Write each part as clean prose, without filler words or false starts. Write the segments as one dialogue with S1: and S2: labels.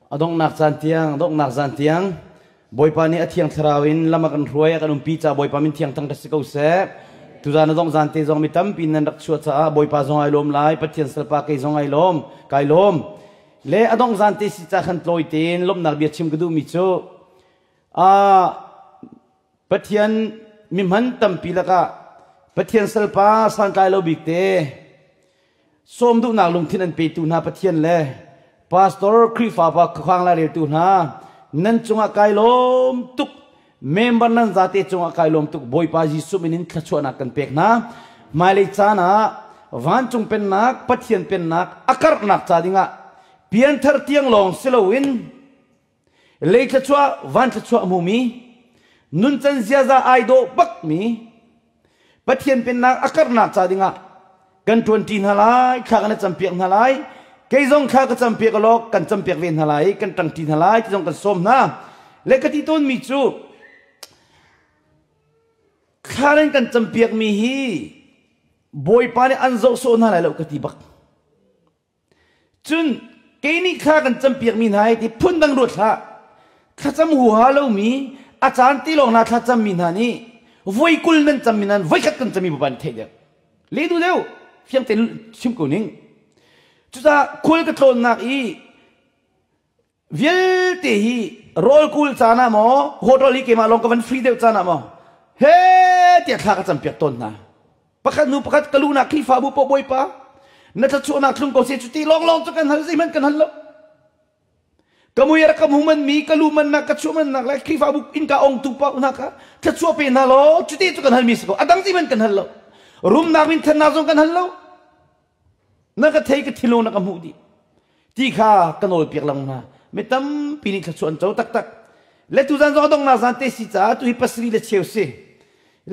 S1: A donghnak caan tiang, donghnak zan tiang Bawipa nih a thiang thlarau in lam a kan hruai, a kan umpi caah Bawipa min thiang thangṭhat si ko seh. Tuzaan a dongh zan te zong mi tampi nan rak chuah caah Bawipa zong ai lawm lai, Pathian salpa kei zong ai lawm, kai lawm. Le a dongh zan te si ca khan tlawi tein lawmhnak bia chim ka duhmi cu Pathian mihman tampi lakah Pathian salpa santlai lo bik te sawm duhnak lungthin an petu hna Pathian le pastor Khrihfa pa khuakhang laireltu hna nan cungah kai lawm tuk member nan zate cungah kai lawm tuk Bawipa Jesuh min in thluachuahnak kan pek hna hmailei caan ah vancung pennak Pathian pennak a karhnak ca dingah pianthar tiang lawng si loin lei thluachuah van thluachuah hmumi nuncan ziaza ai dawh bakmi Pathian pennak a karhnak ca dingah kan ṭuanṭi hna lai thla kan i campiak hna lai kei zong thla ka campiak law kan campiak ve hna lai kan ṭangṭi hna lai ti zong kan sawm hna le ka ti tawnmi cu thla nan kan campiakmi hi Bawipa nih an zoh sawh hna lai lo ka ti bak Cun kei nih thla kan campiakmi hna hi ti phundang ruat hlah. Thlacam huaha lomi a caan ti lawng hna thlacammi hna nih voi 20 nan cammi nan voikhat kan cammi baban theih deuh. Le du deuh fiang tein chim ko ning. Cucaah khual ka tlawnnak i vialte hi rawl kul caan ah maw hotel hi keimah lawng ka van free deuh caan ah maw he tiah thla ka campiak tawn hna pakhat hnu pakhat ka lunak Khrihfabu paoh Bawipa na thluachuahnak thlung ko seh cu ti lawnglawng cu kan hal zeihmanh kan hal lo ka mui rak ka hmu man mi ka lu man nak ka chuah man nak le Khrihfabu innka ong tu paoh hna kha thluachuah pe hna law cuti cu kan hal mi si ko a dang zeihmanh kan hal lo rumnak min thannak zong kan hal lo na ka thei ka thilung na ka hmuh dih ti kha ka nawl piak lang hna mi tampi nih thluachuah an co taktak le tuzan zong dongnak zan te si caah tu hi pasarih le cheu si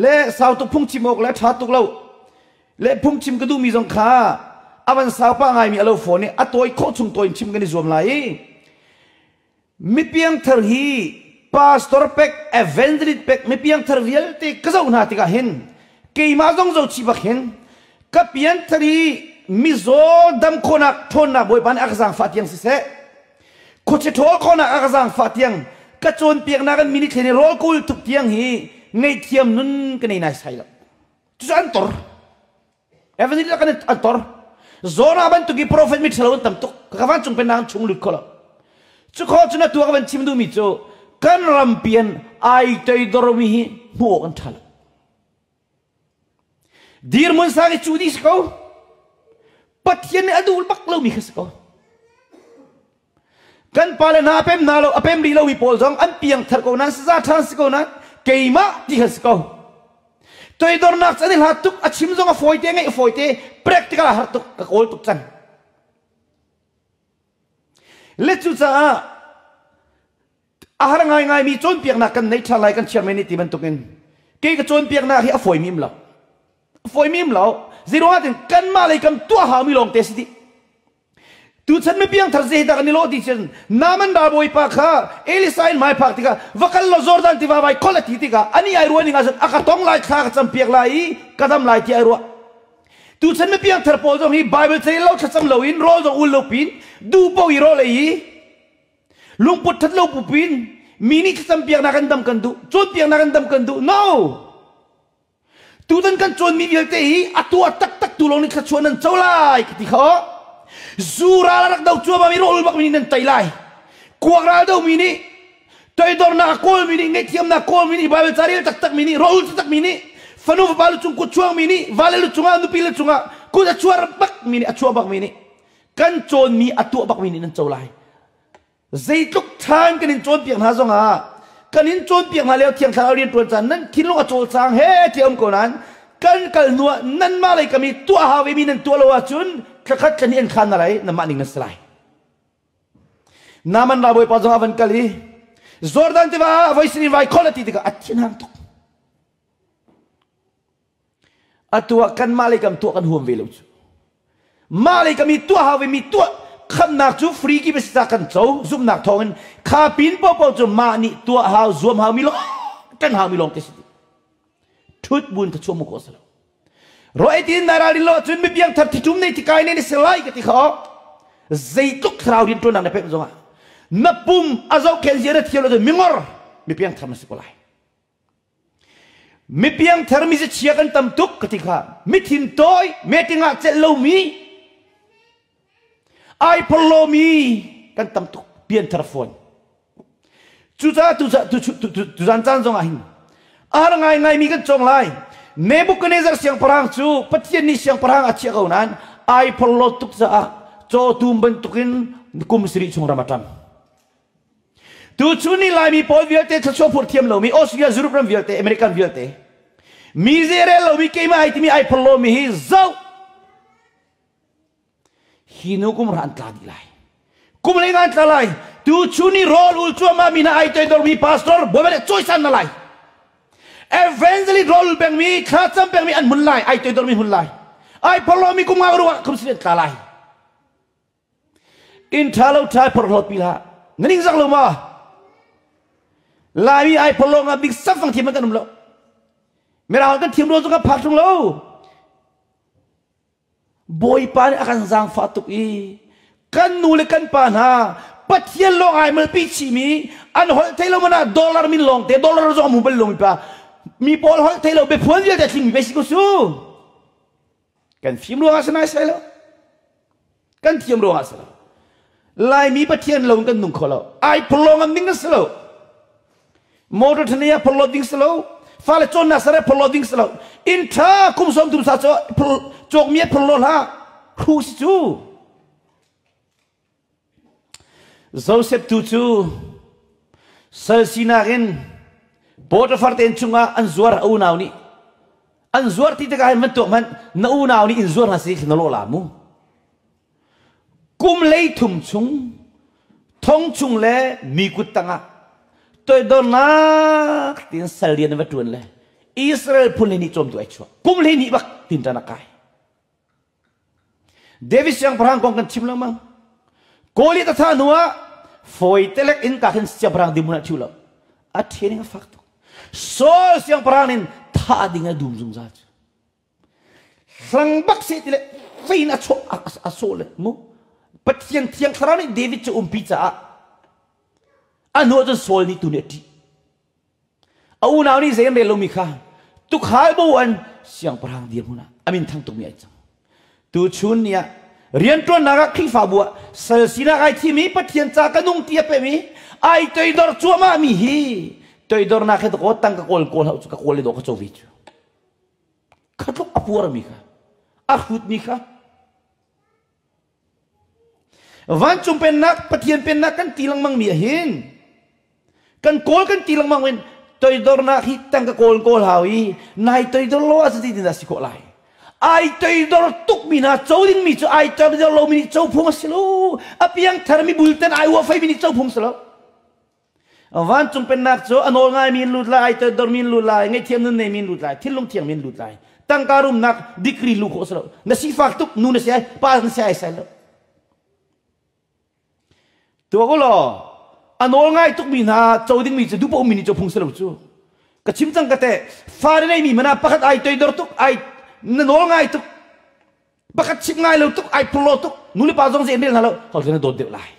S1: le sau tuk phungchim awk le ṭha tuk lo le phungchim ka duhmi zong kha avan sau pa ngaimi alo phone i a tawi khawh chung tawi in chim kan i zuam lai i Mipiangthar hi pastor pek, evangelist pek, mipiangthar vialte ka zoh hna tikah hin keimah zong zoh chih bak hin ka pianthar i mizaw dam khawhnak ṭhawnnak Bawipa nih a ka zaangfah tiang siseh khuachia ṭhawl khawhnak a ka zaangfah tiang ka cawnpiaknak in mini thlen i rawl kawl tuk tiang hi ngaihthiam nun ka nei naisai lo cucu an tor Evangelist kan an tor. Zona bantuk i prophet mi ṭhalo an tam tuk. Ka vancung pennak an chung lut kho lo. Cu kho cun atu ka van chim duhmi cu kan rampi an ai toidormi hi hmuh awk an ṭha lo. Dirhmun sang i cu dih si ko. Pathian nih a duh bak lomi kha si ko. Kan pale hna a pem hna lo, a pem rih lomi pawl zong an piang thar ko nain saza ṭhan si ko nain keimah ti kha si ko. Toidornak cu an i hlat tuk, a chim zong a fawi te, ngeih a fawi te, practical a har tuk, ka kawl tuk cang. Le cucaah a har ngaingaimi cawnpiaknak kan nei ṭhan lai kan chairman nih ti bantukin kei ka cawnpiaknak hi a fawi mim lo. A fawi mim lo. Zeiruangah tin kanmah lei kam tuah haumi lawng te si dih. Tuchan mi piangthar zei dah kan i lawh ti cun Naaman ralbawipa kha Elisa in hmai phak tikah va kal law Jordan tiva vai khol a ti tikah ani ai ruah ning ahcun a ka tong lai thla ka campiak lai i ka dam lai ti ai ruah. Tuchan mi piangthar pawl zong hi Bible cei lo thlacam loin rawl zong ul lo pin duh paoh i rawl ei i lungput that lo pu pin mi nih thlacam piaknak an dam kan duh cawnpiaknak an dam kan duh no Tutan kan cawnmi vialte hi a tuah taktak tu lawng nih thluachuah nan co lai ka ti kha. Zu ral a rak do cuahmah mi rawl bak mi nih nan tei lai. Kuak ral do mi nih toidornak a kawl mi nih ngaihthiamnak kawl mi nih Bible ca rel taktak mi nih rawl taktak mi nih fanu fapa lu cung kut chuang mi nih vale lu cungah nupi lu cungah kut a chuar bak mi nih a chuah bak mi nih kan cawnmi a tuah bak mi nih nan co lai. Zeitluk ṭhan kan in cawnpiak hna zongah kan in cawnpiak hna lio thiang thlarau rian ṭuan caan nan thinlung a cawlcang he ti um ko nain kan kal hnu ah nanmah lei kam i tuah hau vemi nan tuah lo ahcun thlakhat thlahnih an khan na lai nanmah ning nan si lai. Naaman ralbawipa zong a van kal i Jordan tiva ah voi sin in vai khol a ti tikah a thinhang tuk. Atu ah kanmah lei kam tuah kan huam ve lo cu. Mah lei kam i tuah hau mi tuah khamnak cu free ki basi kan co zumnak thawngin kha pin popo cu mah nih tuah hau zuam hau mi lawng kan hau mi lawng te si thut bun ta chuam mu ko salo ro ei tin nai ralrin lo cun mi piang thar thitum nei thikai ne ni se lai ka ti kho zeitluk thlarau rian tuan nak na pek zongah. Na pum a zohkhenh zia na thiam lo cun mingor mi piangthar na si ko lai. Mi piangthar mi chia kan tam tuk ka ti kha. Mi thin tawi meeting ah celh lomi ai phorlomi kan tam tuk pianthar fawn. Cucaah tuzan caan zong ah hin ar ngaingaimi kan cawng lai. Nebuchadnezzar siangpahrang cu Pathian nih siangpahrang a chiah ko nain ai phorhlawt tuk caah cawtum bantukin kum sarih chung ram a ṭam. Tuchun ni Laimi pawl vialte thluachuah phurh thiam lomi Australia, Europe ram vialte, American vialte mi zeirel lomi keimah ai timi ai phorhlomi hi zoh hi nu kum ra an tla dih lai kum lei an tla lai tu chu ni rawl ul cuahmah mi na ai toidor mi pastor bawipa nih cawisan na lai evangelist rawl ul peng mi thlacam peng mi an hmun lai ai toidor mi hmun lai ai phorlo mi kum nga ruah kum sin tla lai in tha lo tha phorhlawt pi hlah na ning zak lo ma Laimi ai phorlo nga bik safang thiam kan um lo mirang kan thiam ro cu ka phak tung lo Bawipa nih a kan zaangfah tuk i kan nu le kan pa hna Pathian lawng ai malpi chihmi an holh thei lo mana dollar min lawng te dollar zong mu bal lomi pa mi pawl holh thei lo biaphuan vialte tling mi pe si ko su kan fim ruangah si nai sai lo kan thiam ruangah si lo Laimi Pathian lo in kan nung kho lo ai phorlo ngam ding kan si lo motor thane ah phorlo ding si lo fale cawnnak sare phorlo ding si lo inn tha kum som tum sa cawk mi phorlo hlah hru si cu Joseph tu cu sal sinak in Potiphar te chungah an zuar a unau nih an zuar ti tikah hin van tuak hmanh na unau nih in zuar hna si na lawh la mu Kum 33 chung thong chung le mi kut tangah toidornak tiin sal rian va ṭuan le Israel phun le nih cawmtu ai chuah. Kum 12 bak tin ṭan a kai. David siangpahrang kong kan chim lengmang. Goliath a thah hnu ah fawi telek in ka khin siangpahrang dirhmun ah ṭhiu lo. A training a fak tuk. Saul siangpahrang nin thah ding a dum zungzal cu. Hlang bak seh ti le fei in a chuah a sawh le mu Pathian thiang thlarau nih David cu umpi caah a hnu ahcun Saul nih tu nih a ṭih. A unau nih zei an rel lomi kha tukhal bo an siangpahrang dirhmun ah a min thang tukmi ai cang. Tuchun ni ah rianṭuannak ah Khrihfabu ah sal sinak ai thimi Pathian ca ka nung ti a pemi ai toidor cuahmah mi hi toidornak he dakaw tang ka kawl kawl hau cu ka kawl le dawh ka co ve cu. Kha tluk a puarmi kha, a hrutmi kha. Vancung pennak, Pathian pennak kan ti lengmang mi ahhin kan kawl kan ti lengmang in toidornak hi tang ka kawl kawl hau i nai toidor lo ah cuti tin si khawh lai. Ai toidor tuk mi hna co ding mi cu ai toidor lo mi nih co phung a si lo. A piangthar mi bulten ai uah fei mi nih co phung si lo. Vancung pennak cu a nawl ngaimi in lut lai, toidormi in lut lai, ngaihthiam nun neimi in lut lai, thinlung thiangmi in lut lai. Tangka rumnak degree lu khawh si lo. Na sifak tuk, nu na si ai, pa na si ai sai lo. Tuak u law, a nawl ngai tukmi hna co dingmi cu duhpoh ummi nih co phung si lo cu. Ka chim cang ka te, fa na neimi mana pakhat ai toidor tuk, ai na nawl ngai tuk, pakhat chim ngai lo tuk, ai phurlo tuk, nu le pa zong zei an rel hna lo, hau na dawt deuh lai.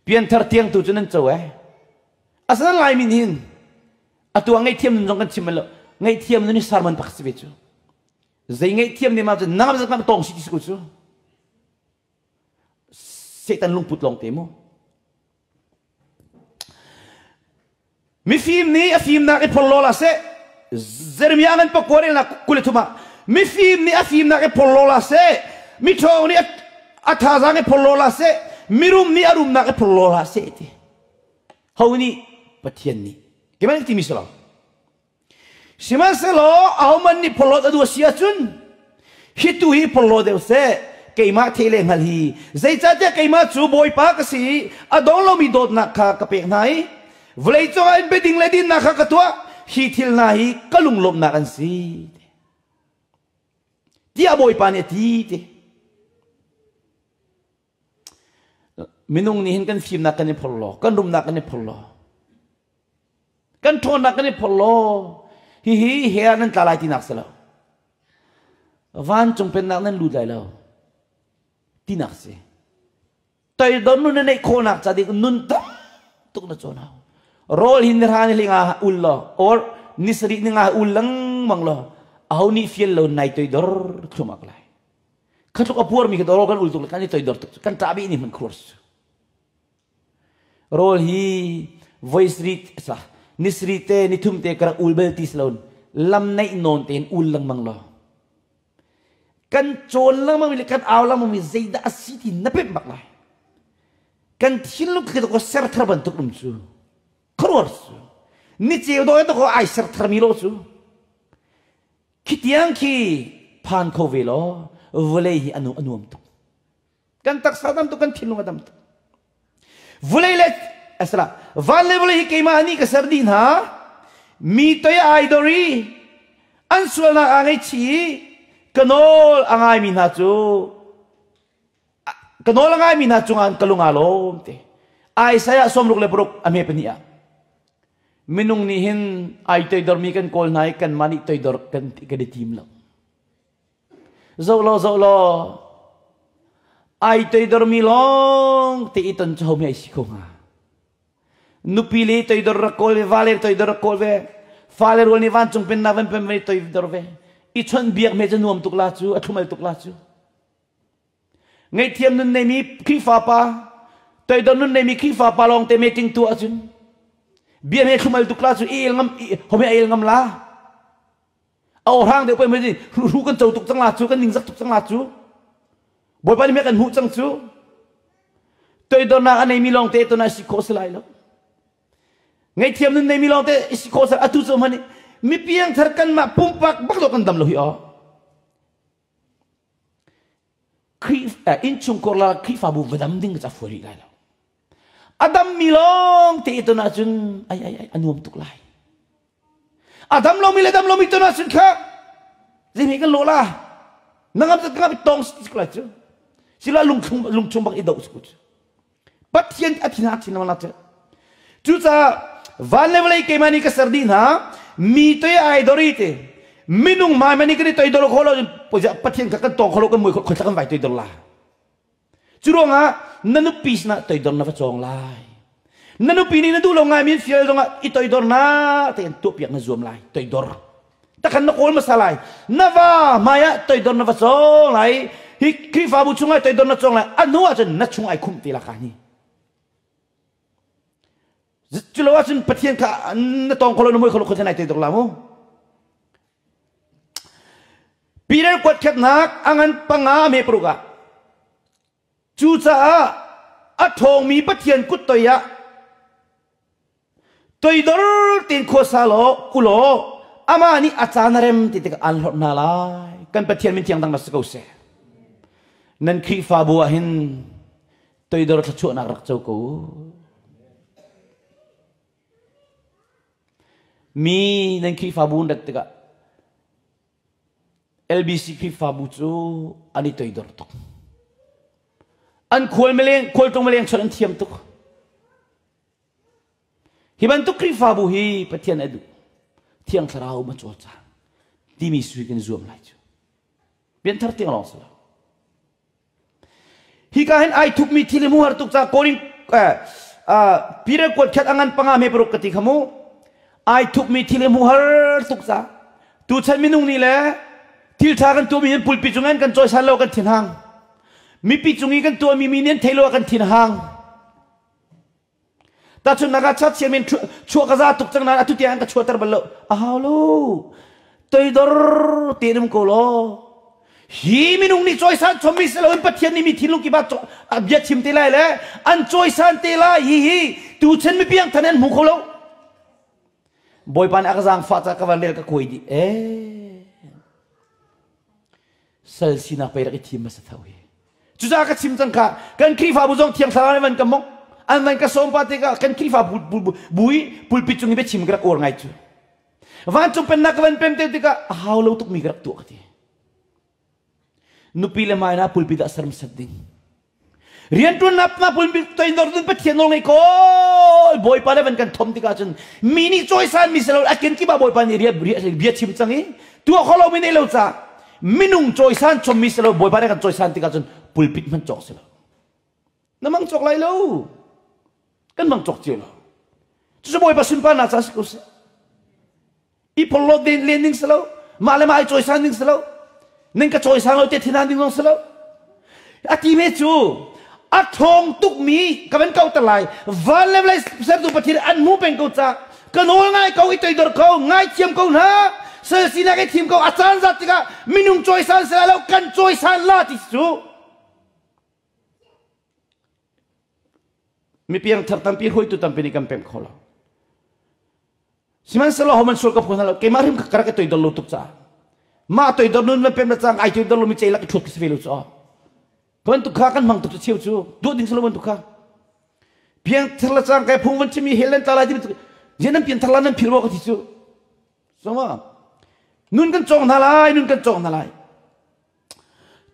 S1: Pianthar tiang tu cu nan co eh. Asinain Laimi nih hin atu ah ngaihthiam nun zong kan chim bal lo. Ngaihthiam nun hi sermon pakhat si ve cu. Zei ngaihthiam nih ma cu nangam zat nang tawng si ti si ko cu. Satan lungput lawng te mu. Mifim nih a fimnak i phorhlaw hlah seh. Jeremiah ngan pakua relnak 23 ah mifim nih a fimnak i phorhlaw hlah seh. Miṭhawng nih a thazaang i phorhlaw hlah seh. Mirum nih a rumnak i phorhlaw hlah seh ti. Ho nih? Pathian nih. Keimah nih timi si lo. Sihmanhsehlaw ahohmanh nih phorhlawt a duh a si ahcun hi tu hi phorhlaw deuh seh, keimah thei le hngal hi. Zeicahtiah keimah cu Bawipa ka si i a dong lomi dawtnak kha ka pek hna i vawleicung ah in biading le dinnak kha ka tuah, hi thil hna hi ka lunglawmhnak an si. Tiah Bawipa nih a ti ti. Minung nih hin kan fimnak kan i phorhlaw, kan rumnak kan i phorhlaw. Kan ṭhawnnak kan i phorhlaw. Hihi he ah nan tla lai tinak si lo. Vancung pennak nan lut lai lo tinak si. Toidor nun na neih khawhnak ca ding nun tam tuk na cawn hau. Rawl hi ni hra ni hlinga ul law or ni sarih ni nga ul lengmang law aho nih fial lo nai toidor thlumak lai. Khatluk a puar mi kha rawl kan ul tuk le kan i toidor tuk kan ṭah bih ni hman khur su. Rawl hi voi sri sa ni sri te ni thum te karak ul bel ti slon lam neih non tein ul lengmang law Kan cawn lengmang le kan au lengmang mi zeidah a si ti na pemh bak lai. Kan thinlung khi ko ser thar bantuk um cu. Khuaruar cu. Ni ceu dawh in ko ai ser thar mi lo cu. Khi tiang khi phan kho ve law vawlei hi anu anuam tuk. Kan taksa dam tuk kan thinlung a dam tuk. Vulei le asala van le vulei hi keimah nih ka ser dih hna. Mi toi ai dor i an sualnak aa ngaihchih i ka nawl a ngaimi hna cu ka nawl a ngaimi hna cungah ka lung aa lawm te. Isaiah 66 a hme pahnih ah minung nih hin ai toidormi kan kawl hna i kanmah nih toidor kan kan i tim lo. Zoh law zoh law ai toidormi lawng te i ton cu homi ai si kho hnga. Nupi le toidor rak kawl ve, vale toidor rak kawl ve, fale rual nih vancung pennak van pem ve toidor ve. I chawnh biak me cu nuam tuk la cu, a thlumal tuk la cu. Ngaihthiam nun neimi Khrihfa pa, toidor nun neimi Khrihfa pa lawng te meeting tuah ahcun bia me thlumal tuk la cu i el ngam, homi a el ngam la. A awhrang deuh pei mei hru kan co tuk cang la cu kan ningzak tuk cang la cu Bawipa nih kan hmuh cang cu toidornak a neimi lawng te ton ah si khawh si lai lo ngaihthiam nun neimi lawng te si khawh si atu cu hmanh mi piangthar kanmah pumpak bak lo kan dam lo hi aw Khrih innchungkhar la Khrihfabu va dam ding ca fuai rih lai lo. A dammi lawng te i ton ahcun ai ai ai a nuam tuk lai. A dam lomi le dam lomi ton ahcun kha zeihme kan lawh la. Na ngam ka ngam tong si lai cu. Sila lungthlung lungchung bak i doh cu. Pathian a thin a thin la cu. Cucaah van le vawlei keimah nih ka ser dih hna mi toi ai dori te minung mai mani kan i toi dor kho lo Pathian kha kan tong kho lo kan mui kho kan vai toi dor la. Cu ruangah na nupi sinah toidor na va cawng lai. Na nupi nih na duh lo ngai mi fial zongah i toidor na tein tuahpiak na zuam lai. Toidor. Takhan na kawl hmasa lai. Na va hmai ah toidor na va cawng lai. Hi Khrihfabu chungah toidor na cawng lai. A hnu ahcun na chung ai khumh te la ka ni. Culo ahcun Pathian kha na tawng kho lo na mui kho lo kho nai toidor la mu. Peter kuatkhatnak a ngan panga me paruk ah cucaah a ṭhawngmi Pathian kut toi ah toidor tein khuasa law ulaw amah nih a caan a rem ti tikah aan hlorh hna lai kan Pathian min thiang dang si ko seh nan Khrihfabu ah hin toidor thluachuahnak rak co ko u Mi nan Khrihfabu an rat tikah LBC Khrihfabu cu an i toidor tuk. An khual mileng, khualtlung mileng chawnh an thiam tuk. Hi bantuk Khrihfabu hi Pathian a duh. Thiang Thlarau ma cawlcang timi sui kan zuam lai cu. Pianthar tiang lawng si lo. Hika hin ai thupmi thil hi hmuh har tuk ca Korin Peter kuat khat a ngan panga me paruk ka ti kha mu. Ai thupmi thil hi hmuh har tuk ca. Tuchan minung nih le thil ṭha kan tuahmi hin pulpi cung in kan cawisan lo kan thinhang. Mipi cung i kan tuahmi mi nih an thei lo ah kan thinhang. Tahchunhnak ah chathiam in chuah ka za tuk cang nain atu tiang an ka chuahter bal lo. A hau lo. Toidor tein um ko law. Hi minung nih cawisan chommi si loin Pathian nih mi thinlung kip ah bia chim te lai le an cawisan te lai hi hi tuchan mi piangthan an hmu kho lo. Bawipa nih a ka zaangfah caah ka van rel ka kuai dih. Eh. Sal sinak pei rak i thim hmasa tho hi. Cucaah ka chim cang kha kan Khrihfabu zong Thiang Thlarau nih van ka mong an van ka sawm pa tikah kan Khrihfabu bu i pulpit cung i biachim ka rak uar ngai cu. Vancung pennak ka van pem te tikah a hau lo tukmi ka rak tuah ka ti. Nupi le hmai na pulpit ah sermsat ding. Rianṭuannak na pulpit toidor dun Pathian nawl ngei ko Bawipa le van kan thom tikah cun mi nih cawisan mi si lo a kenkip ah Bawipa nih bia chim cang i tuah kho lomi nei lo ca minung cawisan chommi si lo Bawipa nih kan cawisan tikah cun pulpit hmanh cawk si lo. Na mang cawk lai lo. Kan mang cawk cio lo. Cucu Bawipa sunparnak ca si ko seh. I porhlawt len len ding si lo. Mah le mah i cawisan ding si lo. Ning ka cawisang lo te thinan ding zong si lo. A ti me cu a ṭhawng tukmi ka van kauter lai. Van le vawlei sertu Pathian an hmu peng ko ca. Ka nawl ngai ko i toidor ko, ngaithiam ko hna. Sal sinak i thim ko. A caan zat tikah minung cawisan si lai lo, kan cawisan la ti cu. Mi piangthar tampi hruaitu tampi nih kan pemh kho lo. Sihmanhsehlaw homan sual ka phu hna lo. Keimah hrim ka rak i toidor lo tuk caah. Mah toidor nun van pem le cang ai toidor lomi ceilak i ṭhuat ka si ve lo cu. Ka bantuk kha kan hmang tuk cu cheu cu duh ding si lo bantuk kha. Piangthar le cang kai phung van chimi hel nan tla lai ti bantuk. Ziah nan piangthar la nan phil maw ka ti cu. So nun kan cawng hna lai, nun kan cawng hna lai.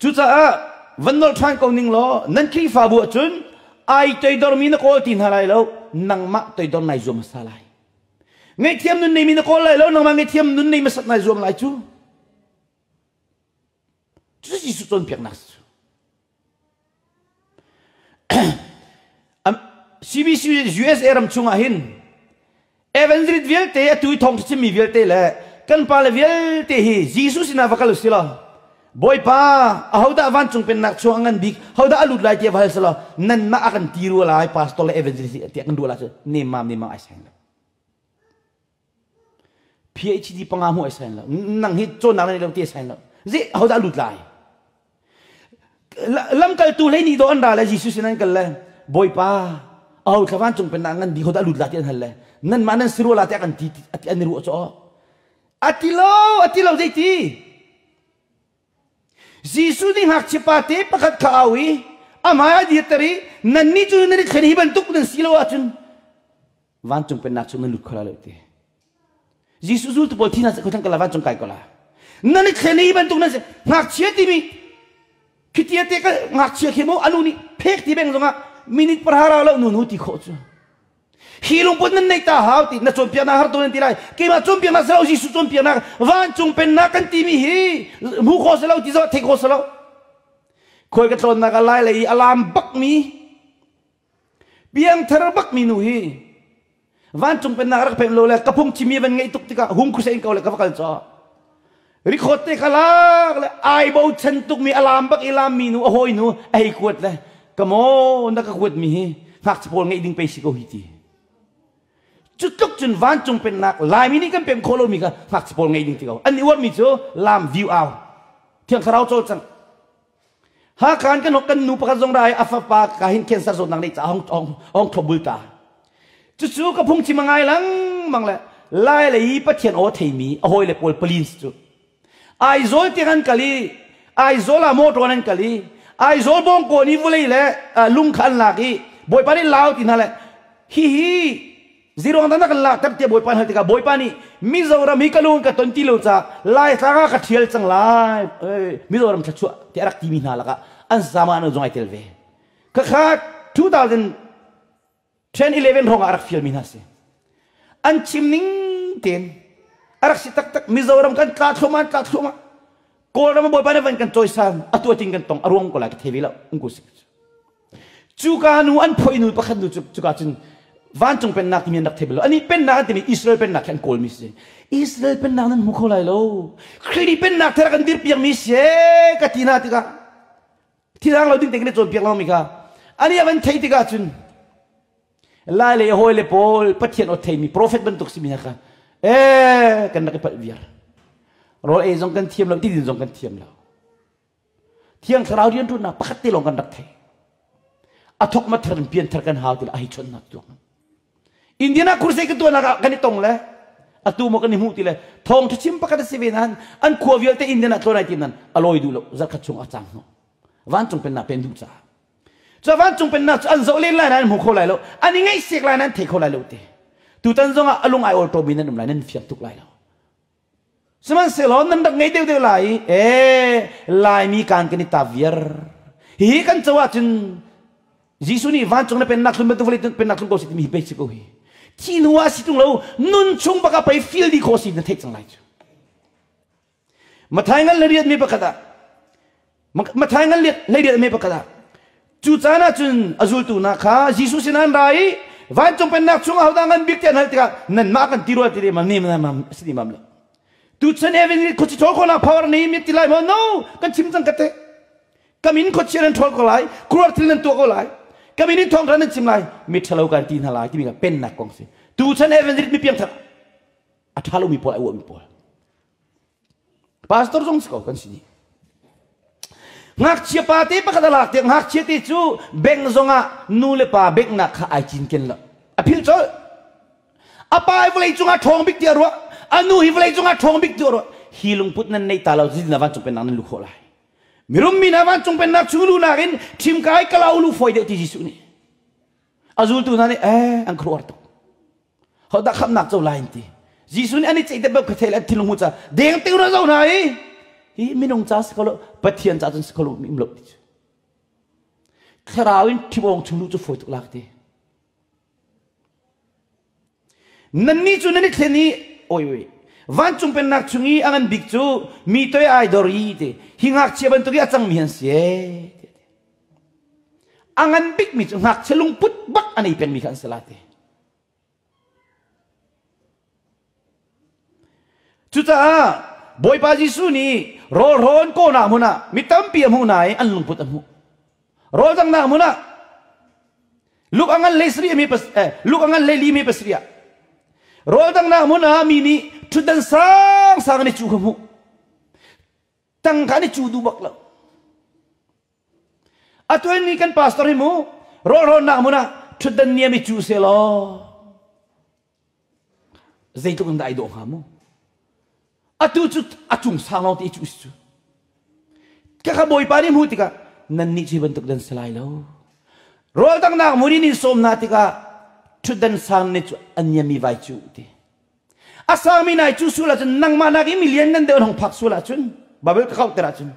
S1: Cucaah van nolh ṭhan ko ning law nan Khrihfabu ahcun ai toidormi na kawl ti hna lai lo, nangmah toidor nai zuam hmasa lai. Ngaihthiam nun neimi na kawl lai lo, nangmah ngaihthiam nun nei hmasat nai zuam lai cu. Cucu Jesuh cawnpiaknak si cu. CBC USA ram chungah hin evangelist vialte atu i thawng chimmi vialte le kan pale vialte hi Jesuh sinah va kal usih law Bawipa ahodah vancung pennak chung a ngan bik hodah a lut lai tiah va hal selaw nanmah a kan ti rua lai pastor le evangelist tiah kan ruah lai cu nemmam nemmam ai sain lo PhD panga hmuh ai sain lo nang hi cawnnak na nei lo ti ai sain lo zi hodah lut lai lamkaltu hlei nih dawh an ra le Jesuh sin an kal le Bawipa aho thla vancung pennak ngan bi hodah lut la ti an hal le nanmah nan si rua la tiah kan ti an i ruah cu ati lo ati lo zeiti Jesuh nih ngakchia pa te pakhat kha au i a hmai a dirter i nannih cu nan i thlen hi bantuk nan si lo ahcun vancung pennak chung nan lut kho lai lo ti. Jesuh zultu pawl thi hna seh kho kala vancung kai ko la. Nan i thlen hi bantuk nan si ngakchia timi khitia te ka ngakchia khi mu anu nih phek ti beng zongah minute pahra lo nu nu ti khawh cu. Hi lungput nan neih ta hau ti na cawnpiaknak har to nan ti lai. Keimah cawnpiaknak si lo Jesuh cawnpiaknak vancung pennak kan timi hi hmu kho si lo ti zoh thei kho si lo. Khuai ka tlawnnak a lai le i alam bakmi Piangthar bakmi nu hi vancung pennak rak pem lo le ka phungchimi van ngeih tuk tikah hung khusein ko le ka va kal caw. Rikhawt te kha lak le ai bochan tukmi a lam bak i lammi nu a hawi nu a hei kuat le ka maw na ka kuatmi hi ngakchia pawl ngeih ding pei si ko hi ti. Cu tluk cun vancung pennak Laimi nih kan pem khawh lomi kha ngakchia pawl ngeih ding ti ko. An i uarmi cu lam view au. Thiang Thlarau cawlcang. Hakha in kan kan nu pakhat zong ra i a fapa ka hin cancer zawtnak neih caah hong hong hong thlopbul ta. Cucu ka phungchim a ngai lengmang le lai lei Pathian aw theimi a hawile pawl palins cu Aizawl tiang an kal i Aizawl ah motor an kal i Aizawl bawngkawn i vulei le lung kha an lak i Bawipa nih lau ti hna le hihi Ziruang dah na kan lakter tiah Bawipa hal tikah Bawipa nih Mizoram hi ka lung ka ton ti lo caah Laitlang ah ka ṭhial cang lai Mizoram thluachuah tiah a rak timi hna lakah an sama an zong ai tel ve. Khakha 2010 11 hrawng ah a rak fialmi hna si. An chim ning tein a rak si taktak Mizoram kan tla thluahmah tla thluahmah Kawlram ah Bawipa nih van kan cawisan atu ating kan tong a ruang ko lai ka thei ve lo ungku si. Cuka nu an phoih nu pakhat nu cu cuka cun vancung pennak timi an rak thei bal lo. Anih pennak an timi Israel pennak khi an kawlmi si. Israel pennak nan hmu kho lai lo. Khrih pennak thar kan dirpiakmi si ka ti hna tikah thilhang lo ding te kan i cawnpiak lo mi kha ani a van thei tikah cun lai le hawi le pawl Pathian aw theimi profet bantuk simi hna kha eh kan rak i palh viar rawl ei zong kan thiam lo tidin zong kan thiam lo Thiang Thlarau rianṭuannak pakhat te lawng kan rak thei. A thok ma thar in pian thar kan hau ti le a hei chawnhnak tuak. Indiana crusade kan tuahnak ah kan i tong le atu maw kan i hmuh ti le thawng ṭha pakhat a si ve nain an khua vialte Indiana tlawn ai tim nan a lawi duh lo zarkhat chung a cang hnu vancung pennak pen duh caah cu vancung pennak cu an zoh len lai nain hmu kho lai lo an i ngaihsiak lai nain thei kho lai lo te tutan zongah a lung ai awl ṭawmi nan um lai nan fiang tuk lai lo Sihmanhsehlaw nan rak ngei deuhdeuh lai i ee Laimi kaan kan i tap viar. Hihi kan co ahcun Jesuh nih vancung na pennak thlun bantuk vawlei pennak thlun ko si timi hi pei si ko hi. Thi hnu ah si tung lo nun chung bak ah pei feel dih khawh si na theih cang lai cu. Mathai ngan le riat mi pakhat ah Mathai ngan le riat mi pakhat ah. Cu caan ah cun a zultu hna kha Jesuh sinah an ra i vancung pennak chung ahodah ngan bik ti an hal tikah nanmah kan ti rua ti lehmang nem mam si ti mam lo. Tuchan Evan nih khuachi ṭhawl khawhnak power nei mi ti lai maw? No, kan chim cang ka te. Ka min khuachia nan ṭhawl ko lai, khuaruah thil nan tuah ko lai. Ka min in thawngṭha nan chim lai, mi ṭhalo kan ti hna lai timi kha pennak kong si. Tuchan Evan nih mi piangthar a ṭha lomi pawl a uahmi pawl. Pastor zong si ko kan si dih. Ngakchia pa te pakhat a lak tiah ngakchia te cu bank zongah nu le pa benghnak kha ai cinken lo. A philh colh. A pa hi vawlei cungah ṭhawng bik tiah ruah. A nu hi vawlei cungah ṭhawng bik tiah ruah. Hi lungput nan neih ta lo zeitin dah vancung pennak nan luh khawh lai? Mirum mi hna vancung pennak chung luhnak in ṭhimkai kala u lu fawi deuh ti Jesuh nih. A zultu hna nih eh an khuaruahhar tuk. Hodah khamhnak co lai an ti. Jesuh nih an i ceih deuh kha thei le an thinlung hmu ca deng te na zo hna i hi minung ca si kho lo Pathian ca cun si kho lo mi um lo ti cu. Thlarau in thibawng chung luh cu fawi tuk lak ti. Nannih cu nan i thlen i oi oi vancung pennak chung i a ngan bik cu mi toi ai dor i ti hi ngakchia bantuk i a cangmi an si ee. A ngan bikmi cu ngakchia lungput bak a nei pengmi kha an si la ti. Cucaah Bawipa Jesuh nih rawlrawn kawhnak hmun ah mi tampi a hmuh hna i an lungput a hmuh. Rawl danghnak hmun ah luk a ngan hlei sarih mi luk a ngan hlei li mi pasarih ah rawl danghnak hmun ah mi nih ṭhutdan sangsang an i cuh kha hmuh. Tangka an i cu duh bak lo. Atu ni kan pastor hi mu rawlrawnnak hmun ah ṭhutdan niam i cu selaw zeitluk in dah ai dawh hnga mu. Atu cu a cung sang lawng te i cu si cu. Khakha Bawipa nih hmuh tikah nannih cu hi bantuk dan si lai lo. Rawl danghnak hmun in in sawm hna tikah ṭhutdan sang nih cu a niam i vai cu ti. A sangmi nai cu sual ahcun nangmah nak i milian nan deuh an hong phak sual ahcun Bible ka kauhter ahcun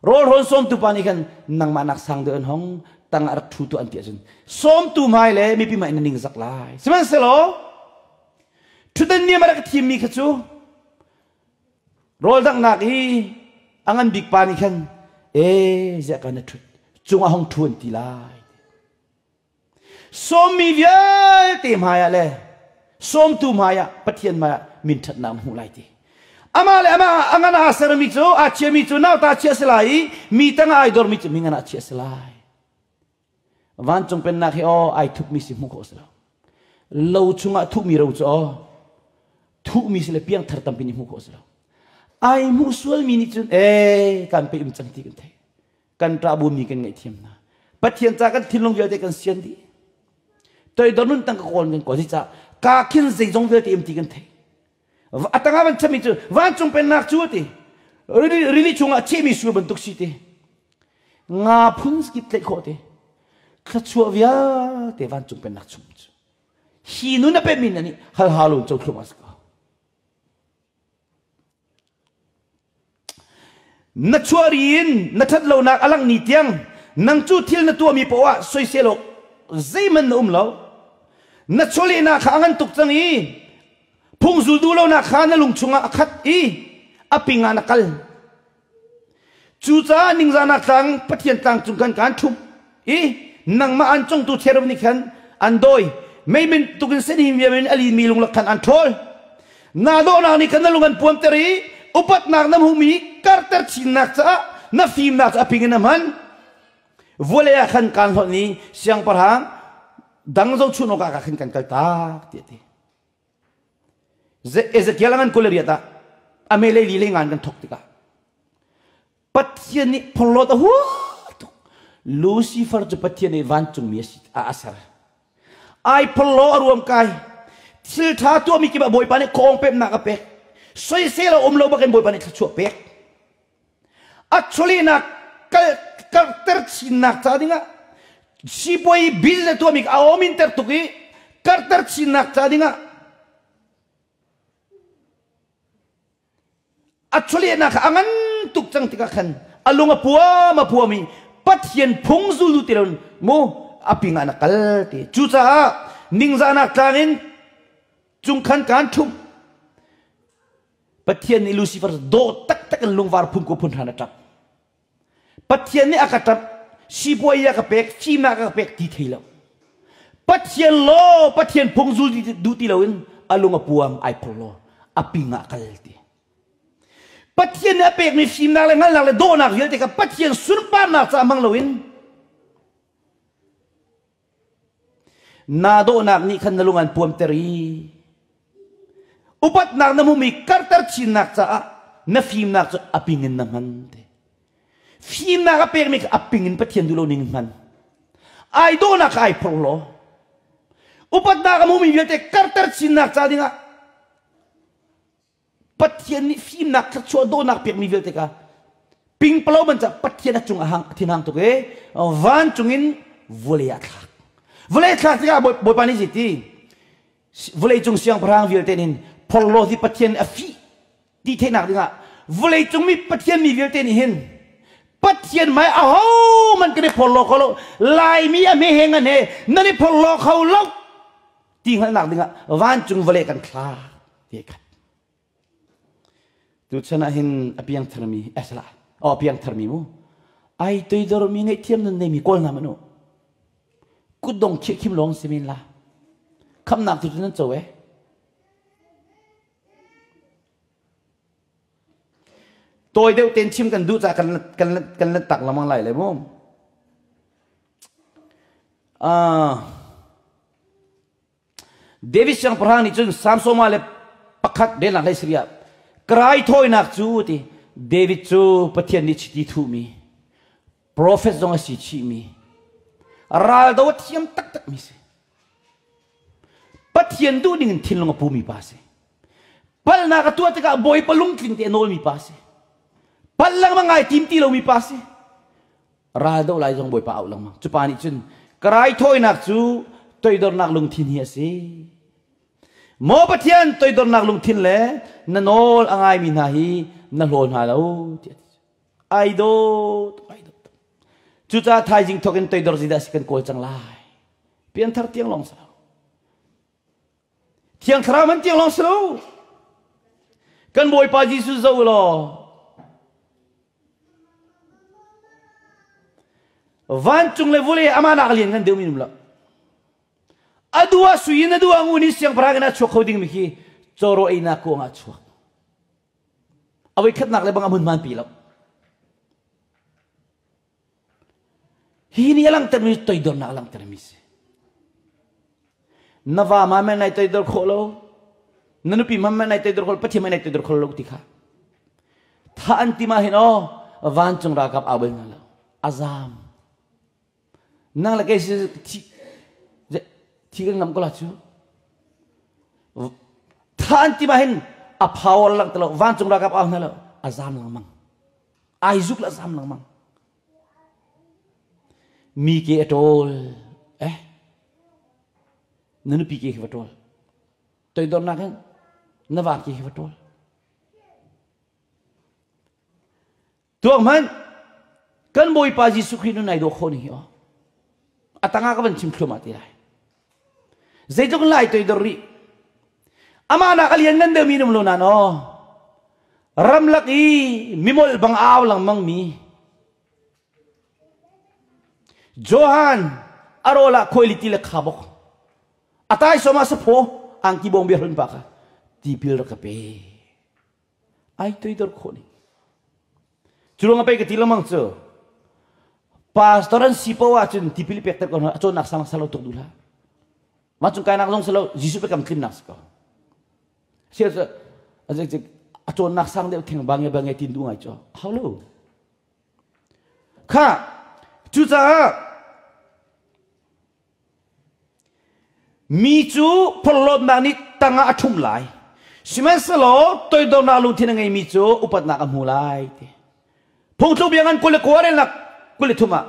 S1: rawl rawn sawmtu pa nih khan nangmah nak sang deuh an hong tang ah rak ṭhu tu an ti ahcun sawmtu hmai le mipi hmai na ning zak lai. Sihmanhsehlaw ṭhutdan niam a rak thimmi kha cu rawl danghnak i a ngan bik pa nih khan ee ziah ka na ṭhut cungah hong ṭhu an ti lai. Sawmmi vialte hmaiah le sawmtu hmaiah Pathian hmaiah min ṭhatnak na hmuh lai ti. Amah le amah a ngan aa sermi cu aa chiami cu nauta chiah si lai i mi tangah ai dormi cu mi ngan ah chiah si lai. Vancung pennak hi aw ai thupmi si hmuh khawh si lo. Lo chungah thuhmi ro cu aw thuhmi si le piangthar tampi nih hmuh khawh si lo. Ai hmuh sualmi nih cun ee kan pe um cang ti kan theih. Kan ṭah bumi kan ngaihthiam hna. Pathian ca kan thinlung vialte kan sian dih. Toidor nun tang ka kawl kan kawl ca ka khin zeizong vialte im ti kan thei. A tangah van chami cu vancung pennak cu ti rili chungah chehmi sur bantuk si ti nga phun kip tlaih khawh ti thluachuah vialte vancung pennak chung cu hi nun a pemi na nih halhalo co thlum a si ko. Na chuah ri in na ṭhat lonak a langh ni tiang nang cu thil na tuahmi paoh ah soisel awk zeihmanh na um lo. Na chawlehnak kha a ngan tuk cang i phung zul duh lonak kha na lung chungah a khat i a ping ah na kal. Cucaah ningzahnak tlang Pathian tlang cung khan kaan ṭhumh i nangmah an congtu cherub nih khan an dawi. Mei bantukin senhim viam in a linmi lunglak khan an ṭhawl. Naa dawhnak nih khan na lung an puamter i upatnak na hmuhmi karter chinnak caah na fimnak cu a ping in a hman. Vawlei ah khan kaan hlonh i siangpahrang dang zohchun awkah ka khan kan kaltak tiah a ti. Ezekiel a ngan 28 ah a melei li le ngan kan thok tikah Pathian nih phorhlawt a hua tuk. Lucifer cu Pathian nih vancungmi a si a ser. Ai phorhlaw a ruam kai. Thil ṭha tuahmi kip ah Bawipa nih kawng pemnak a pek. Soisel a um lo bakin Bawipa nih thluachuah pek. A chawlehnak kal karter chinnak ca dingah sipuai business tuahmi a awm in ter tuk i karter chinnak ca dingah a chawlehnak kha a ngan tuk cang tikah khan a lung a puam a puam i Pathian phung zul ti lo mu a ping ah na kal ti cucaah ningzahnak tlang in cungkhan kaan ṭhumh Pathian nih Lucifer dawh taktak in lungvar phun ko phun hran a ṭap. Pathian nih a ka ṭap. Sipuai a ka pek, fimnak a ka pek ti thei lo. Pathian law, Pathian phung zul duh ti loin a lung a puam ai phor law a ping ah kal ti. Pathian nih a pekmi fimnak le hngalhnak le dawhnak vialte kha Pathian sunparnak caah hmang loin naa dawhnak nih khan na lung an puamter i upatnak na hmumi karter chinnak caah na fimnak cu a ping in na hman te. Fimnak a pekmi kha a ping in Pathian duh lo ning hman. Ai dawhnak kha ai phor law upatnak a hmumi vialte karter chinnak ca dingah Pathian nih fimnak thluachuah dawhnak pekmi vialte kha pingpalo man cah Pathian a cung a hang thinhang tuk i vancung in vawlei ah thlak. Vawlei thlak tikah Bawipa nih ti vawlei cung siangpahrang vialte nih phorhlaw hi Pathian a fih ti theihnak dingah vawlei cung mi Pathian mi vialte nih hin Pathian hmai aho man kan i phorhlaw kho lo Laimi a hme he ngan he nan i phorhlaw kho lo ti hngalhnak dingah vancung vawlei kan thlak ti khat tuchan ah hin a piangtharmi esla oh a piangtharmi mu ai toidormi ngaihthiam nun neimi kawl hna manu kutdong khih khim lawng si men la khamnak tu cu nan co eh tawi deuh ten chim kan duh ca kan kan kan lan tak lamang lai le mu ah David siangpahrang nih cun Samsoma le pakhat relnak hlei sariah ka raithawinak cu ti David cu Pathian nih chiti thuhmi profet zong a si chihmi raldo a thiam taktakmi si Pathian duh ning in thinlung a pumi pa si palnak a tuah tikah Bawipa lungtling te a nawlmi pa si palh lengmang ai tim ti lomi pa si ral doh lai zong Bawipa auh lengmang. Cu pa nih cun ka raithawinak cu toidornak lungthin hi a si. Maw Pathian toidornak lungthin le na nawl a ngaimi hna hi na hlaw hna lo tiah ai dawt ai dawt. Cucaah thaizing thawk in toidor zeidah si kan kawl cang lai. Pianthar tiang lawng si lo. Thiang Thlarau man tiang lawng si lo. Kan Bawipa Jesuh zoh law vancung le vawlei amah nak lian ngan deuh mi um lo. A dua sui in a dua ngun in siangpahrang in a chuak kho ding mi khi cawraw einak kuang ah chuak. A voi khatnak le bang a hmun hman pi lo. Hi nih a langhtermi toidornak a langhtermi si. Na va ma men nai toidor khawh lo, na nupi ma men nai toidor khawh lo, Pathian men nai toidor khawh lo ti kha. Tha an ti ma hin aw, vancung ralkap au bal hna lo. Azam. Nang le kei si thi thi kan ngam ko la cu. Tha an ti ma hin a power lang te lo, vancung ralkap au hna lo, azam lengmang. Ai zuk la zam lengmang. Mi ke a ṭawl eh na nupi ke khi va ṭawl toidornak hin na va ke khi va ṭawl tuak hmanh kan Bawipa Jesuh Khrih nun ai dawh khawh ning hi aw a tangah ka van chim thluahmah ti lai Zeitluk lai toidor rih. Amah nak a lian ngan deuhmi um lo nan aw. Ramlak i mimolh bang au lengmang mi. Johan arawl ah khuaili ti le khabok. A taisawm ah saphaw angki bawng bia hlun pa kha tipil rak ka pe. Ai toidor khawh ning. Cu ruang ah pei ka ti lengmang cu. Pastor an si poah ahcun tipil i pekter ko hna a cawnnak sang salo tuk duh hlah. Mah cung kainak zong salo Jesuh biakam tlinnak si ko. Sia cu a cawnnak sang deuh theng bange bange tin duh ngai cu. Hau lo. Kha cucaah Mi cu phorhlawtnak nih tangah a ṭhumh lai. Sihmanhsehlaw toidornak lungthin a ngeimi cu upatnak a hmu lai ti. Phungthluk bia ngan 29 relnak 23 ah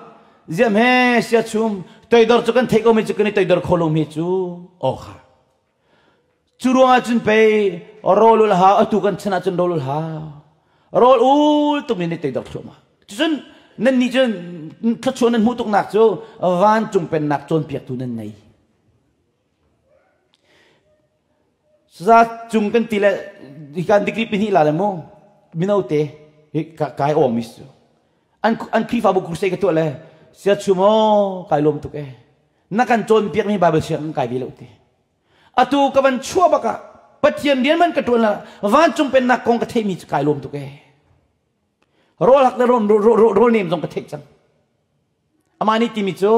S1: ziam he siachum toidor cu kan theih ko mi cu kan i toidor kho lo mi cu aw kha. Cu ruangah cun pei rawl ul hau atu kan chan ahcun rawl ul hau. Rawl ul tuk mi nih toidor thluahmah. Cucun nan nih cun thluachuah nan hmuh tuknak cu vancung pennak cawnpiaktu nan nei. Za cung kan ti le hikan degree pahnih la le mu mino te hi kai awm mi su. An an Khrihfabu crusade ka tuah le Sia chum aw kai lawm tuk e. Na kan cawnpiak mi Bible siang kan kai ve lo ti. Atu ka van chuah bak ah Pathian rian man ka ṭuan la vancung pennak kong ka theihmi cu kai lawm tuk e. Rawl hak le rawl nem zong ka theih cang. Amah nih timi cu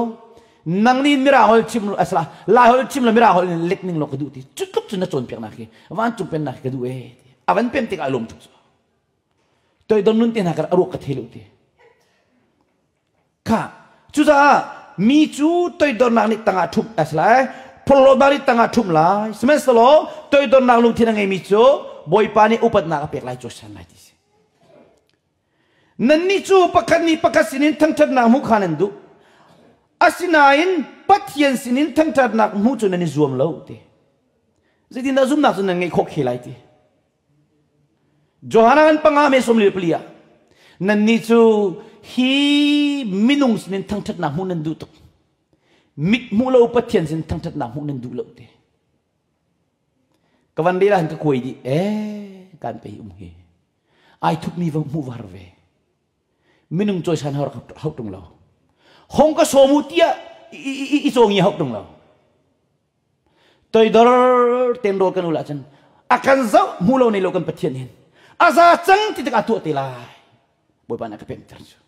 S1: nang nih mirang holh chim asala lai holh chim le mirang holh in let ning law ka duh ti cu tluk cun na cawnpiaknak hi vancung pennak hi ka duh e ti. A van pem tikah a lawm tuk cu. Toidon nun te hna kar a ruak ka thei lo ti. Kha cucaah mi cu toidornak nih tangah ṭhumh a si lai phorhlawtnak nih tangah ṭhumh lai sihmanhsehlaw toidornak lungthin a ngeimi cu Bawipa nih upatnak a pek lai cu san lai ti si. Nannih cu pakhat nih pakhat sinin thangṭhatnak hmuh kha nan duh. Asinain Pathian sinin thangṭhatnak hmuh cu nan i zuam lo ti. Zeitindah zumhnak cu nan ngeih khawh khe lai ti. Johan an panga me som le pali ah nannih cu hi minung sinin thangṭhatnak hmuh nan duh tuk. Mit hmuh lo Pathian sin thangṭhatnak hmuh nan duh lo te. Ka van rel ah ka kuai dih. Eh, kan pei um hi. Ai thupmi va hmuh var ve. Minung cawisan hau tung lo. Hong ka sawm u tiah i cawngi hau tung lo. Toidor ten rawl kan ul ahcun a kan zoh hmu lo nei lo kan Pathian hin a za cang ti tikah tuah te lai. Bawipa nih a ka pemter cu.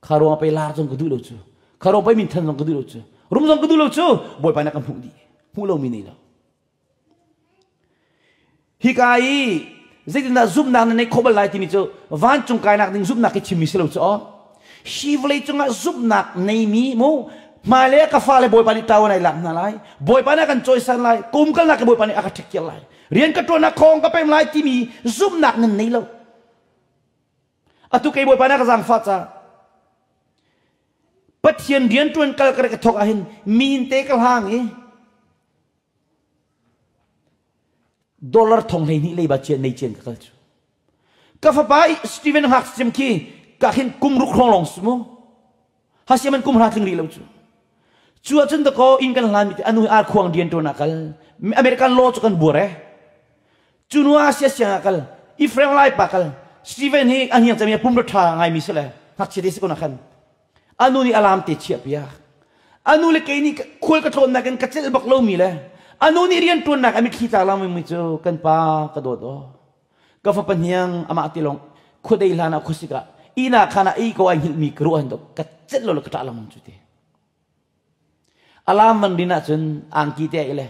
S1: Kha ruang pei lar zong ka duh lo cu. Kha ruang pei minthan zong ka duh lo cu. Rum zong ka duh lo cu. Bawipa nih a kan hmuh dih. Hmuh lomi nei lo. Hika i zeitindah zumhnak na neih khawh bal lai timi cu vancung kainak ding zumhnak hi chimmi si lo cu aw. Hi vawlei cungah zumhnak neimi mu hmailei ah ka fale Bawipa nih ṭau an ai lak hna lai. Bawipa nih a kan cawisan lai. Ka umkalnak ke Bawipa nih a ka ṭhekkiar lai. Rian ka ṭuannak khawng ka pem lai timi zumhnak nan nei lo. Atu kei Bawipa nih a ka zaangfah caah Pathian rian ṭuan kal ka rak i thawk ahhin mi inn te ka hlang i Dollar thong 12 leiba cian nei cian ka kal cu. Ka fapa Stephen Hawk cem khi ka khin kum ruk hrawng lawng si mu. Hasiam an kum hra tling rih lo cu. Cu ahcun da ko inn kan hlan mi te anu ar khuang rian ṭuan ah kal. American law cu kan buar eh. Cu nu ah sia siang ah kal. Ephraim lai pa kal. Stephen hi a hniang cami a pum ṭha ngai mi si le ngakchia te si ko na khan. Anu nih alarm te chiah piak. Anu le kei nih khual ka tlawnnak in ka celh bak lomi le anu nih rian ṭuannak a mitthli tlak lengmang mi cu kan pa ka dawt aw. Ka fapa hniang amah ti lawng khuadei hlan ah khuasik ah ihnak khan ah ei ko ai hngilhmi ka ruah hin ka celh lo le ka ṭah lengmang cu ti. Alarm man rin ahcun angki te ai le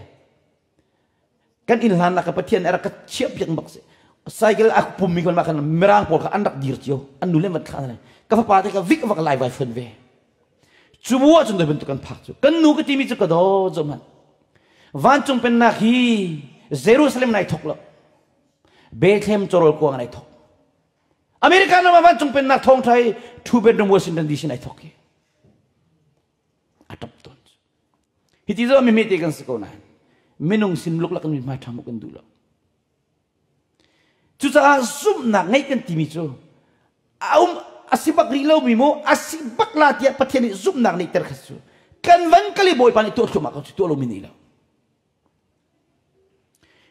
S1: Kan inn hlannak ka Pathian a rak ka chiah piak bak si. Cycle a pummi kon ma khan mirang pawl kha an rak dir cio. An nu le van thla ka fapa te ka vik vak lai vai fon ve. Cu bu ahcun doi bantuk kan phak cu. Kan nu ka timi cu ka daw zo man. Vancung pennak hi Jerusalem nai thok lo. Bethlehem chorol kuang nai thok. America ram ah vancung pennak thawng thai two bedroom Washington DC nai thok hi. A tap tawn. Hiti zo mi te kan si ko nain minung sin luklak in hmai ṭha kan duh lo. Cucaah zumhnak ngeih kan timi cu a um a si bak rih lomi mu a si bak la tiah Pathian nih zumhnak neihter kha cu kan van kali Bawipa nih tuah thluahmah ko cu tuah lomi nei lo.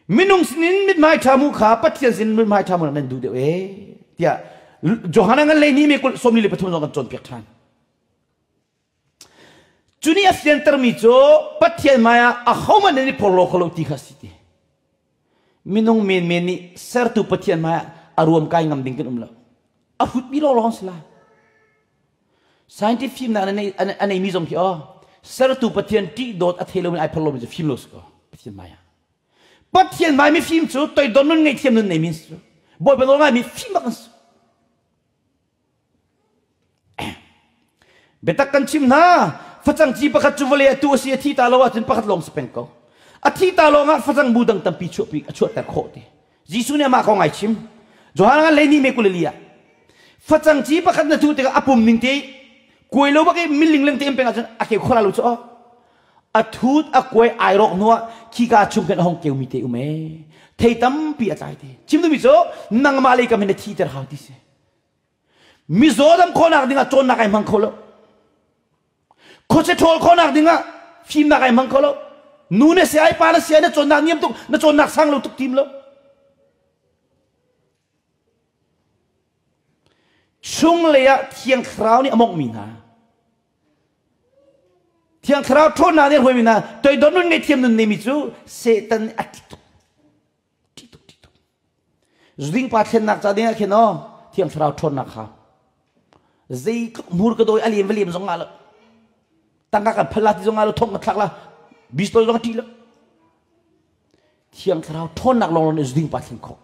S1: Minung sinin mithmai ṭha mu kha Pathian sin mithmai ṭha mu nan duh deuh ee tiah Johan ngan lei ni me kul 43 zong kan cawnpiak ṭhan. Cu nih a fiantermi cu Pathian hmaiah ahohmanh nan i porhlaw kho lo ti kha a si ti. Minung menmen nih sertu Pathian hmaiah a ruam kai ngam ding kan um lo. A hrutmi lawnglawng si lai. Scientific fimnak a neimi zong khi aw sertu Pathian ṭih dawt a thei lomi ai phorhlomi cu fim lo si ko Pathian hmaiah. Pathian hmai mifim cu toidor nun ngeihthiam nun neimi si. Bawipa nawl ngaimi fim bak an si. Biatak kan chim hna, facang ci pakhat cu vawlei atu a si a thi ta lo ahcun pakhat lawng si peng ko. A thi ta lawng ah facang bu dang tampi chuahpi a chuahter khawh ti. Jesuh nih amah kong ai chim. Johan ngan leini me kulali ah facang ci pakhat na tuh tikah a pum ning te kuai lo bak i milling leng te in peng ahcun a keu khola lo cu a thut a kuai ai rawk hnuah khika chung khan a hong keumi te um e thei tampi a tlai te chim duhmi cu nangmah lei kam hin na thi ter hau ti si Mizaw dam khawhnak dingah cawnnak ai hmang kho lo. Khuache ṭhawl khawhnak dingah fimnak ai hmang kho lo. Nu na si ai pa na si ai na cawnnak niam tuk na cawnnak sang lo tuk tim lo. Chunglei ah Thiang Thlarau nih a monghmi hna. Thiang Thlarau ṭhawnnak nih hruaimi hna toidor nun ngei thiam nun neimi cu Satan a ṭih tuk. Ṭih tuk, ṭih tuk. Zuding pa thlennak ca ding ah khin aw Thiang Thlarau ṭhawnnak kha zeitluk hmur ka dawi a lem va lem zong ngah lo. Tangka kan phal la ti zong ngah lo, thong ka thlak la, bistol zong a ṭih lo. Thiang Thlarau ṭhawnnak lawng nih zuding pa thlen khawh.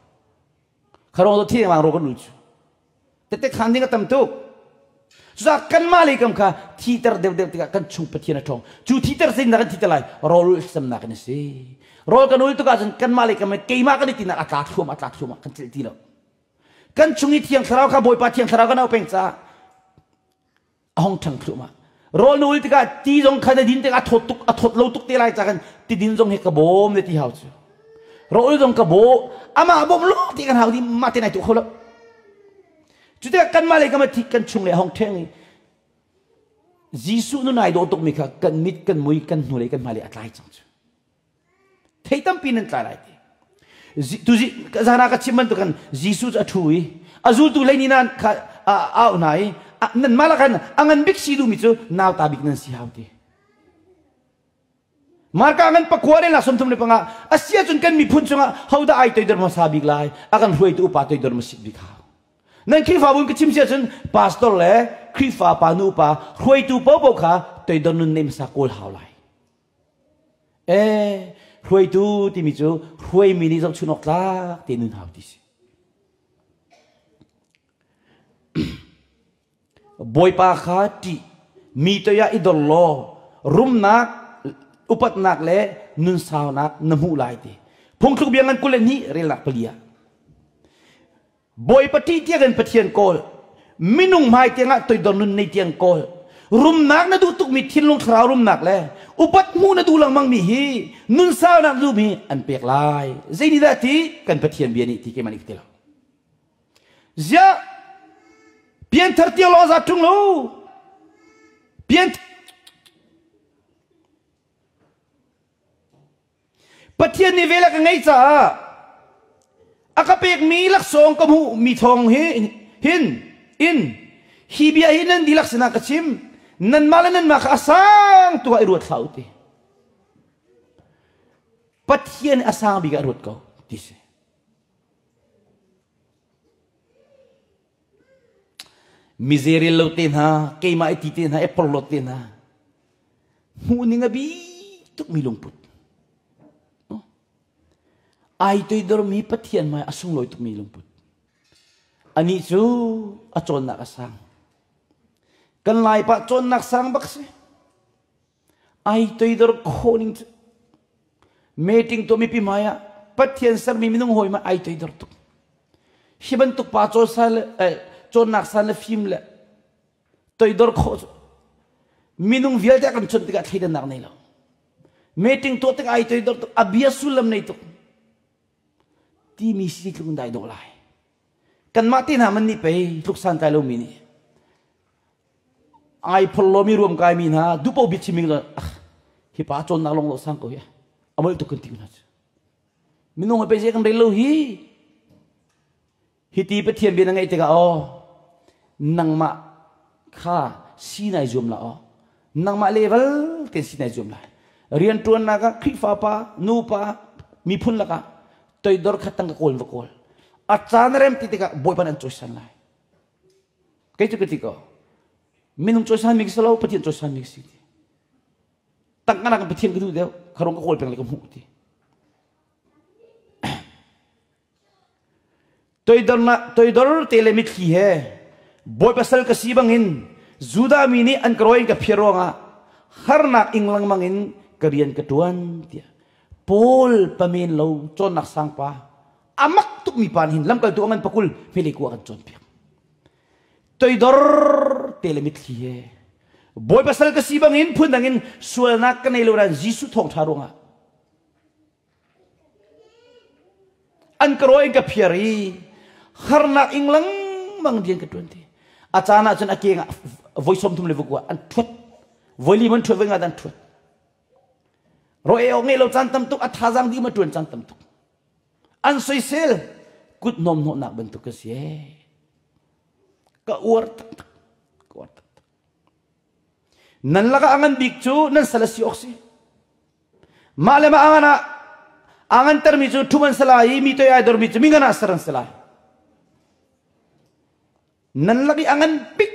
S1: Kharong to thiang lang ro kan ul cu. Tete khan ding a tam tuk. Cucaah kanmah lei kam kha thiter deuhdeuh tikah kan chung Pathian a ṭhawng. Cu thiter zeitindah kan thiter lai? Rawl ulhcamnak in a si. Rawl kan ul tikah cun kanmah lei kam keimah kan i tinak a tla thluahmah a tla thluahmah kan celh ti lo. Kan chung i Thiang Thlarau kha Bawipa Thiang Thlarau kan auh peng caah a hong ṭhang thluahmah. Rawl na ul tikah ti zong kha na din tikah a thawt tuk a thawt lo tuk te lai ca kan tidin zong hi ka bawm na ti hau cu. Rawl zong ka baw amah bawm lo ti kan hau di mah te nai tu kho lo. Cu tikah kanmah lei kam thi kan chung le hong ṭheng i Jesuh nun ai dawh tukmi kha kan mit kan mui kan hnulei kan hmailei a tlai cang cu. Thei tampi nan tlai lai ti. Tu zan ah ka chim bantuk kan Jesuh cu a ṭhu i a zultu hlei ni nan kha au hna i nanmah lakah a ngan bik si duhmi cu nauta bik nan si hau ti. Marka ngan pakua le 35 a si ahcun kan miphun cungah hodah ai toidor hmasa bik lai a kan hruaitu upa toidor hmasik bik hau. Nan Khrihfabu in ka chim si ahcun pastor le Khrihfa pa nu pa hruaitu paohpaoh kha toidor nun nei hmasa kawl hau lai. Eh, hruaitu timi cu hruaimi nih zohchun awk tlak te nun hau ti si. Bawipa kha ṭih, mi toiah i dor law rumnak, upatnak le nunsaunak na hmuh lai ti. Phungthluk bia ngan 22 relnak pali ah. Bawipa ṭih tiangin Pathian kawl, minung hmai tiangah toidor nun nei tiang kawl, rumnak na duh tukmi thinlung thlarau rumnak le upat hmuh na duh lengmangmi hi nunsaunak duhmi an pek lai. Zei nih dah ti? Kan Pathian bia nih ti keimah nih ka ti lo. Ziah pianthar tiang lawng za ṭung lo. Pian Pathian nih vel a ka ngeih caah a ka pekmi laksawng ka hmuhmi thawng hi hin in hi bia hi nan dihlak sinah ka chim nanmah le nanmah kha a sang tu ah i ruat hlah u ti Pathian a sang bik ah ruat ko ti si Mizerel lo te hna, keimah i ti te hna, i porhlawt te hna. Hmuh ning a bi tukmi lungput. Ai toidormi Pathian hmai a sunglawi tukmi lungput. Anih cu a cawnnak a sang. Kan lai pa cawnnak sang bak si. Ai toidor khawh ning cu meeting tuah mipi hmai ah Pathian sermi minung hawi ma ai toidor tuk. Hi bantuk pa cawn san le eh, cawnnak san le fim le toidor khawh cu minung vialte kan chawnh tikah thleidannak nei lo. Meeting tuah tikah ai toidor tuk, a bia sullam nei tuk. Timi si tluk dai dawh lai. Kanmah te hna man nih pei tluk santlai lomi nih ai phorlomi ruamkaimi hna duhpo bia chiming ah hi pa cawnnak lawng lo sang ko hi a molh tuk kan ti hna cu minung he pei kan rel lo hi hiti pathian bia na ngaih tikah aw nangmah kha si nai zuam la aw nangmah level ten si nai zuam lai rian tuannak ah Khrihfa pa nu pa miphun lakah toidor khat tang ka kawl va kawl a caan rem ti tikah bawipa an cawisan lai Kei cu ka ti ko. Minung cawisan mi ka si lo, Pathian cawisan mi ka si ti. Tangka nak Pathian ka duh deuh, kharong ka kawl peng le ka hmuh ti. Toidor na toidor te le mitthli he Bawipa sal ka si bangin Judah mi nih an ka rawi in ka phiar ruangah harnak ing lengmang in ka rian ka tuan tiah Paul pamen lo cawnnak sangpa amak tukmi pa nih hin lamkaltu a ngan pakul hmele ku a kan cawnpiak toidor te le mitthli he bawipa sal ka si bangin phundang in sualnak ka nei lo nain Jesuh thawngṭha ruangah an ka rawi in ka phiar i harnak ing lengmang rian ka ṭuan ti a caan ah cun a keng ah voi 30 le vukua an ṭhuat voi li man ṭhuat voi nga an ṭhuat ro e ngei lo caan tam tuk a thazaang dih ma ṭuan caan tam tuk An soisel kut hnawm hnawhnak bantuk ka si ee. Ka uar taktak. Ka uar taktak. Nan lakah a ngan bik cu nan sal a si awk si. Mah le mah a ngan ah aa ngantermi cu ṭhum an si lai i mi toi ai dormi cu mi ngan ah ser an si lai. Nan lak i a ngan bik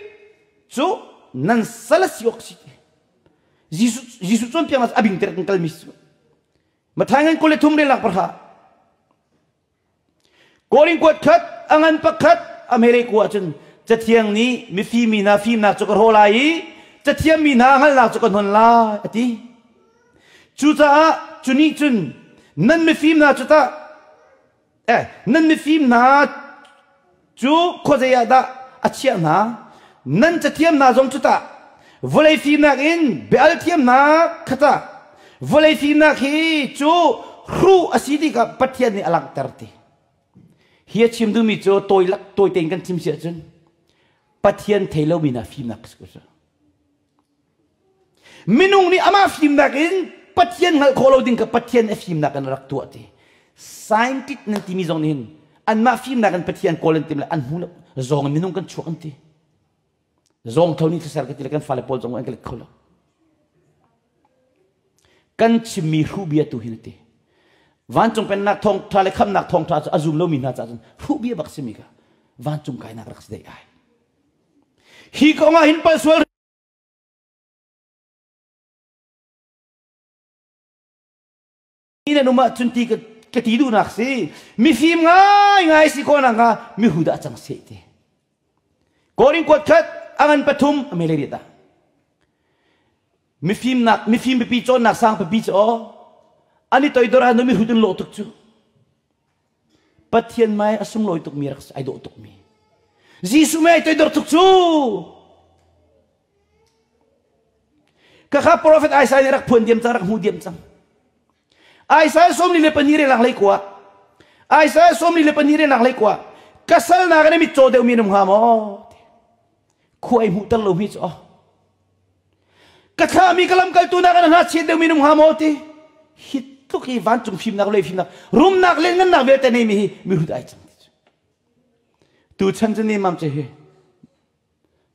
S1: cu nan sal a si awk si. Jesuh Jesuh cawnpiaknak a bing ter kan kalmi si. Mathai ngan 23 relak parha. Korin kuat khat a ngan pakhat a hmere ku ahcun Cathiang nih mifim mi hna fimnak cu ka hrawh lai i cathiam mi hna hngalhnak cu ka hnon lai a ti. Cucaah cu nih cun nan mifim hna cu tah eh nan mifim hna cu khuazei ah dah a chiah hna? Nan cathiam hna zong cu tah vawlei fimnak in bia-al thiam hna kha tah vawlei fimnak hi cu hruh a si ti kha Pathian nih a langhter ti. Hi a chim duhmi cu tawi lak tawi tein kan chim si ahcun Pathian thei lomi hna fimnak a si. Minung nih amah fimnak in Pathian hngalh khawh lo ding kha Pathian a fimnak in a rak tuah ti. Scientist nan timi zong nih hin anmah fimnak in Pathian kawl an tim le an hmu lo. Zawng in minung kan chuak an ti. Zawng tho nih thlaser ka ti le kan fale pawl zong an ka let kho lo. Kan chimmi hruh bia tu hin a ti. Vancung pennak thawngtha le khamnak thawngtha cu a zum lomi hna caah cun hruh bia bak simi kha vancung kainak rak si dei ai. Hi kong ah hin palsual nan um ahcun ti ka ti duhnak si. Mifim ngaingai si khawh nakhnga mihu dah cang seh ti. Korin kuat khat a ngan pathum a mele riat ah. Mifimnak mifim pipi cawnnak sang pipi cu aw an i toidor ah nu mihrut in lawh tuk cu. Pathian mai a sunglawi tukmi rak ai dawh tukmi. Jesuh mai ai toidor tuk cu. Kakha prophet Isaiah nih rak phuan diam cang rak hmu diam cang. Isaiah 42 relak lei kua. Isaiah 42 relak lei kua. Ka sal na kan mit caw deuh mi num hnga maw? Khua ai hmuh ter lo mi cu aw. Ka thlahmi ka lamkaltu nak an hna chiat deuhmi num hnga maw ti hi tluk hi vancung fimnak le fimnak rumnak le ngannak vialte neimi hi mihrut ai cang ti cu tu chan cu nemam che hi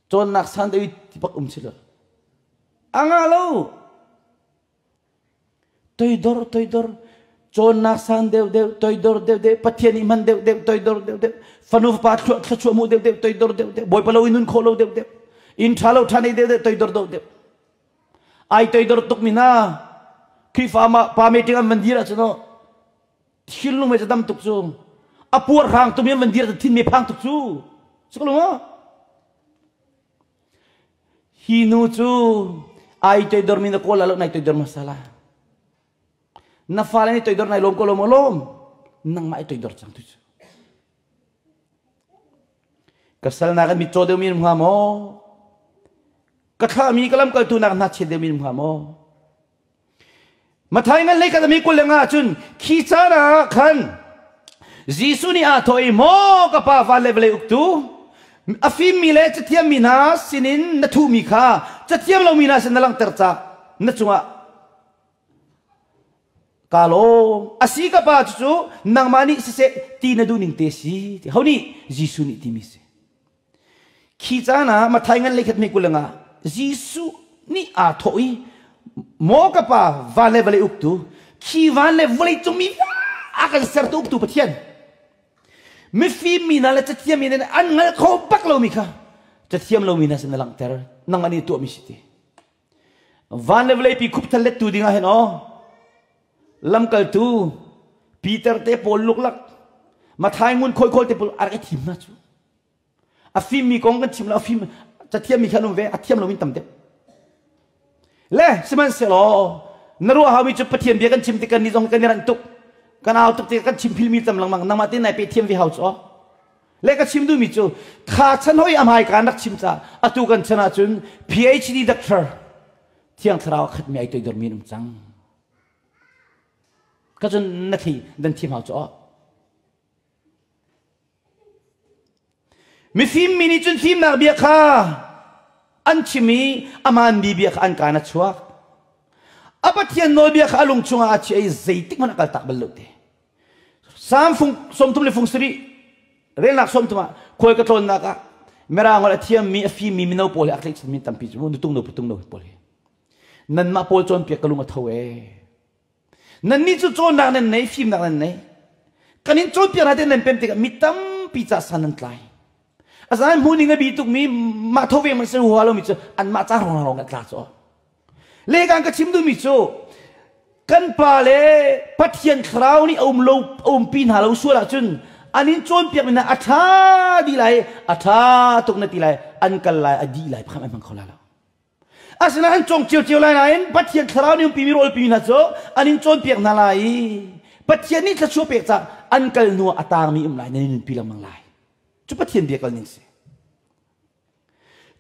S1: cawnnak san deuh ti bak um si lo anga lo Toidor, toidor, cawnnak sang deuh deuh, toidor deuh deuh, Pathian nih hman deuh deuh, toidor deuh deuh, fanu fapa thluachuah hmuh deuh deuh, toidor deuh deuh, Bawipa lo in nun khawh lo deuh deuh, inn ṭha lo ṭha nei deuh deuh, toidor deuh deuh. Ai toidor tuk mi hna, Khrihfa ma pa meeting an van dir ahcun aw, thinlung me cu dam tuk cu, a puar hrang tumi an van dir ahcun thin me phang tuk cu. Sukalung ah. Hi nu cu ai toidormi na kawl lo nai toidor hmasa la. Na fale nih toidor nai lawm ko lo maw lawm? Nangmah i toidor cang tu cu. Ka salnak in mitcaw deuhmi na hnga maw? Ka thlahmi ka lamkaltu nak hna chiat deuhmi na hnga maw? Mathai ngan lei khat mi 25 cun khi caan ah khan Jesuh nih aa thawh i maw ka pa van le vawlei uktu a fimmi le cathiammi hna sinin na thuhmi kha cathiam lomi hna sin na langhter cah na cungah kaa lawm a si ka pa cucu nangmah nih siseh ti na duh ning te si ti ho nih Jesuh nih timi si Khi caan ah Mathai ngan leikhat mi 25 Jesuh nih aa thawh i maw ka pa van le vawlei uktu khi van le vawlei cung mi a kan sertu uktu Pathian mifim mi hna le cathiam mi hna an hngal kho bak lomi kha cathiam lomi hna sin na langhter nangmah nih tuahmi si ti van le vawlei pi khupthal lettu ding ah hin aw lamkaltu Peter te pawl luklak Mathai ngun khoi khawl te pawl a rak i thim hna cu A fimmi kong kan chim lo, a fim cathiammi kha an um ve, a thiam loin tam deuh. Le sihmanhsehlaw na ruah haumi cu Pathian bia kan chim tik kan nih zong kan i ranh tuk. Kan au tuk tik kan chim philmi tam lengmang nangmah te nai pe thiam ve hau cu. Le ka chim duhmi cu kha chan hoi a hmai kaan rak chim ca atu kan chan ahcun PhD doctor Thiang Thlarau a khatmi ai toidormi an um cang. Ka cun na thi dan thiam hau cu. Mifim mi nih cun fimnak bia kha an chim i a hmaanmi bia kha an kaan a chuak. A Pathian nawlbia kha a lung chungah a chiah i zeitik hmanh a kaltak bal lo te. Salm fung 30 le fung sarih relnak 30 ah khual ka tlawnnak ah Mirang holh a thiammi a fimmi mino pawl hi a tlaihchanmi tampi cu nutung no putung no pawl hi. Nanmah pawl cawnpiak ka lung a tho ee. Nannih cu cawnnak nan nei, fimnak nan nei. Kan in cawnpiak hna te nan pem tikah mi tampi ca san nan tlai. Asinain hmuhning a bi tukmi mah tho ve man se hua lomi cu anmah ca rong rong tla cu. Lekan ka chim duhmi cu kan pa le Pathian thlarau nih a um lo a umpi hna lo sual ahcun an in cawnpiak mi hna a ṭha dih lai a ṭha tuk na ti lai an kal lai a dih lai pham an hmang kho lai lo. Asinain an cawng ciocio lai nain Pathian thlarau nih umpi mi rawl pi hna cu an in cawnpiak hna lai i Pathian nih thluachuah pek cah an kal hnu ah a tangmi um lai nan in nunpi lengmang lai. Cu Pathian bia kal ning si.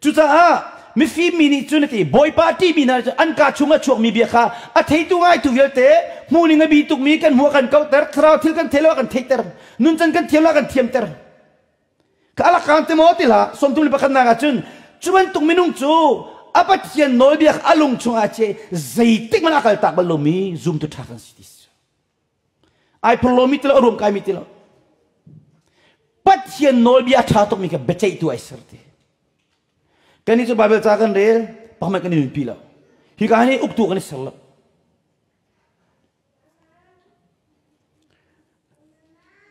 S1: Cucaah mifim mi nih cun a ti Bawipa ṭihmi hna cu an kaa chung a chuakmi bia kha a theitu ngaitu vialte hmuhning a bi tukmi kan hmuh a kan kauhter thlarau thil kan thei lo a kan theihter nuncan kan thiam lo a kan thiamter Ka alak te maw ti hlah 31 nak ah cun cu bantuk minung cu a Pathian nawlbia a lung chungah che zeitik hmanh a kal tak bal lomi zumtu ṭha kan si ti ai phur lomi ti lo a ruam kaimi ti lo Pathian nawlbia a ṭha tukmi kha biaceihtu ai ser ti kannih cu Bible ca kan rel pakhat kan i nunpi lo hika hi uktu kan i ser lo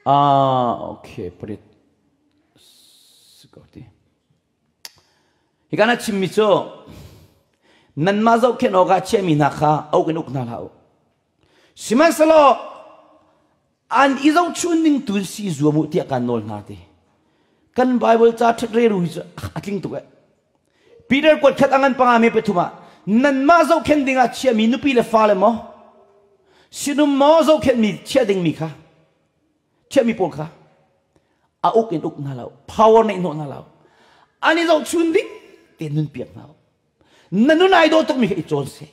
S1: Ah, okay, put it. Hi na chimmi cu nanmah zohkhenh awkah chiahmi hna kha uk in uk hna hlah u. Sihmanhsehlaw an i zohchun ning tu in si zuam u tiah kaan nawl hna ti. Kan Bible ca ṭhat reru hi cu a tling tuk eh. Peter kuat khat a ngan panga me pathum ah nanmah zohkhenh dingah chiahmi nupi le fale maw sinum maw zohkhenhmi chiah dingmi kha chiahmi pawl kha a uk in uk hna lo power neih hnawh hna lo an i zohchun ding te nun piak hna na nun ai dawh tukmi kha i cawn seh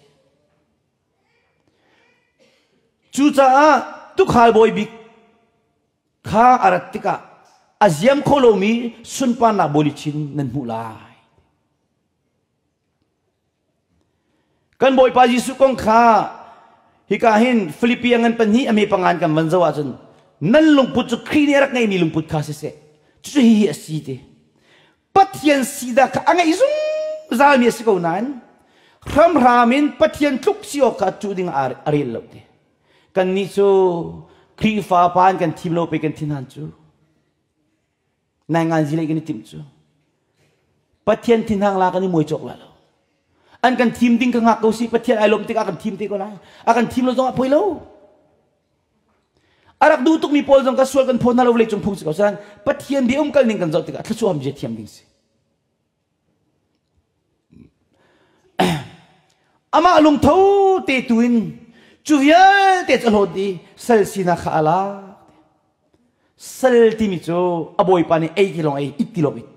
S1: cucaah tukhal bawi bik kha a rat tikah a ziam kho lomi sunparnak bawilichin nan hmuh lai. Kan Bawipa Jesuh kong kha hika hin Filipi a ngan pahnih a me pangan kan van zoh ahcun nan lungput cu Khrih nih a rak ngeimi lungput kha siseh cucu hihi a si ti Pathian sidah kha a ngeih zungzalmi a si ko nain hramhram in Pathian tluk si awk kha cuh ding a rel lo ti Kannih cu Khrihfa pa an kan thim lo pe kan thin cu. Nainganzi lei kan i timh cu. Pathian thinhang la kan i muai cawk la lo. An kan thim ding ka ngak ko si Pathian ai lawm tikah kan thim te ko lai. A kan thim lo zong ah poi lo. A rak duh tukmi pawl zong ka sual kan phaw hna lo vawlei cung phung si ko. Sanan Pathian bia um kal ning kan zoh tikah thluachuah ham zia thiam ding si. Amah lungtho te tu in cu vialte cu a hlawt i sal sinak kha a lak. Sal timi cu a bawipa nih ei ti lawng ei, it ti lawng it.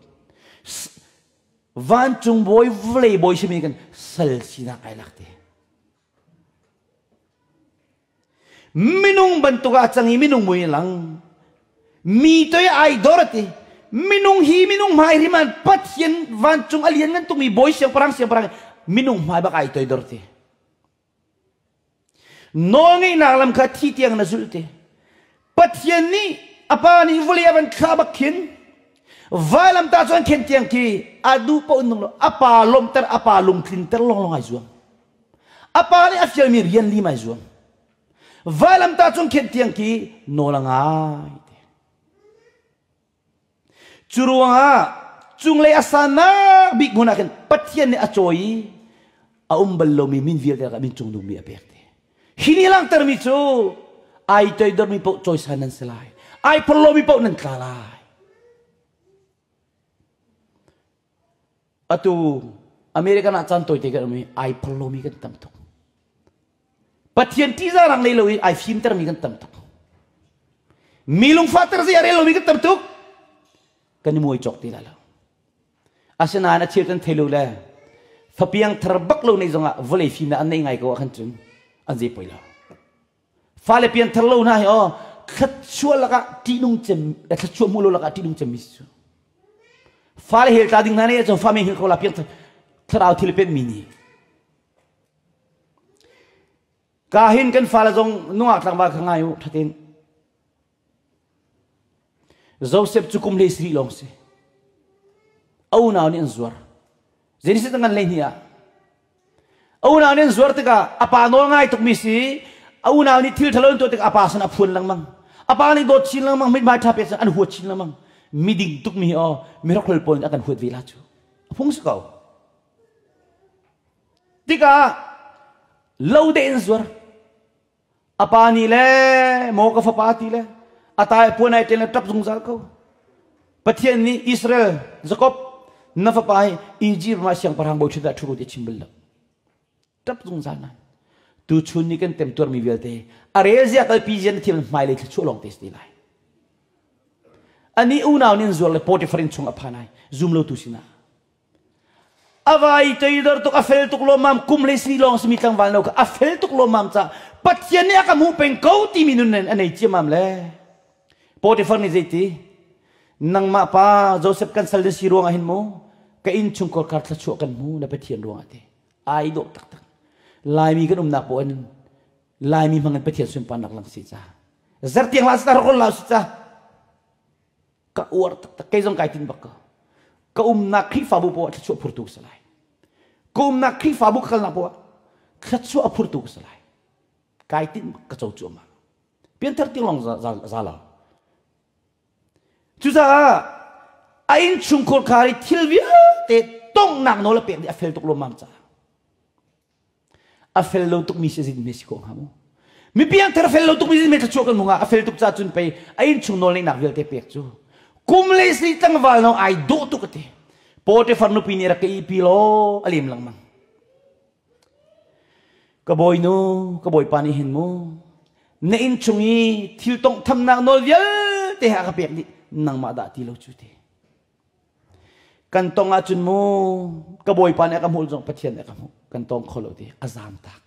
S1: Vancung bawi, vawlei bawi simi kan sal sinak ai lak te. Minung bantuk ah a cang i minung mui in lang. Mi toi ai dor a ti. Minung hi minung hmai riman Pathian vancung a lian ngan tukmi bawi siangpahrang siangpahrang minung hmai bak ai toidor ti. Nawlngeihnak lam kha thi tiang na zulh ti. Pathian nih a pa nih vawlei a van thlah bak khin vailamtah cu an khen tiang khi a duh paoh in nung lo a pa lawmhter a pa lungtlinter lawnglawng ai zuam. A pa nih a fialmi rian lim ai zuam. Vailamtah cung khenh tiang khi nawl a ngai te. Cu ruangah cunglei a sannak bik hmun ah khin Pathian nih a cawi i a um bal lomi min vialte lakah min cungnungmi a pek te. Hi nih langhtermi cu ai toidormi paoh cawisan nan si lai. Ai phorlomi paoh nan tla lai. Atu American ah caan tawite kan um i ai phor lomi kan tam tuk. Pathian ṭihzah rang lei lo i ai fimtermi kan tam tuk. Mi lungfahter zei a rel lomi kan tam tuk. Kan i muai cawk ti lai lo. Asinain a thil kan thei lo le fapiang thar bak lo nei zongah vawlei fimnak an nei ngai ko ah khan cun an zei poi lo. Fale pianthar lo hna hi aw thluachuah lakah ṭihnung cem thluachuah hmuh lo lakah ṭihnung cemmi si cu. Fale hel tla ding hna nih cun fa men hil ko la piang thlarau thil pen mi nih. Ka hin kan fale zong nungak tlangval kha ngai u thatin. Joseph cu kum hlei sarih lawng si. A unau nih an zuar. Genesis ngan 12 ah. A unau nih an zuar tikah a pa nawl ngai tukmi si. A unau nih thil ṭhalo an tuah tikah a pa sin a phuan lengmang. A pa nih dawt chin lengmang, mithmai ṭha pek an huat chin lengmang. Miding tukmi hi aw miracle pawl nih a kan huat ve la cu. A phung si ko. Tikah lo de in zuar. A pa nih le maw ka fapa ti le a tai puan ai ṭen le ṭap zungzal ko. Pathian nih Israel Jacob na fapa hi Egypt ram ah siangpahrang bawi ṭhut ah ṭhu ti chim bal lo. Ṭap zungzal nan. Tuchun ni kan temtuarmi vialte a rel zia kalpi zia na thiam hmailei thluachuah lawng te si lai. Ani unau nin zuar le Potiphar in chung a phan ai zum lo tu sinah. A vai toidor tuk a fel tuk lawmmam kum le si lawng simi tlangval no kha a fel tuk lawmmam ca Pathian nih a ka hmuh peng ko timi nun a nei ciammam le Potiphar nih zeiti nangmah pa Joseph kan sal na si ruangah hin mu ka inn chungkhar kar thluachuah kan hmu na Pathian ruangah te ai dawh taktak Laimi kan umnak poah in Laimi hmang in Pathian sunparnak lang si ca zartiang la sa rokol la si ca ka uar taktak kei zong kai tin bak ko ka umnak Khrihfabu poah thluachuah phurtu ka si lai ka umnak Khrihfabu ka kalnak poah thluachuah a phurtu ka si lai kai tin bak ka co cuahmah pianthar tiang lawng za lo cucaah a innchungkhar khar i thil vialte tonghnak nawl a pek dih a fel tuk lawmmam caah A fel lo tukmi si zin me si ko hnga mu. Mi piangthar fel lo tukmi zin me thluachuah kan hmu hnga. A fel tuk ca cun pei a innchung nawl neihnak vialte pek cu. Kum le si tlangval no ai dawh tuk ati. Potifar nupi nih rak ka ihpi law a lem lengmang. Ka bawinu, ka bawipa nih hin mu, na inn chung i thil tonghthamnak nawl vialte he a ka pek dih, nangmah dah ti lo cu ti. Kan tong ahcun mu ka bawipa nih a ka hmuh zong Pathian nih a ka hmuh. Kan tong kho lo ti a zaam tak.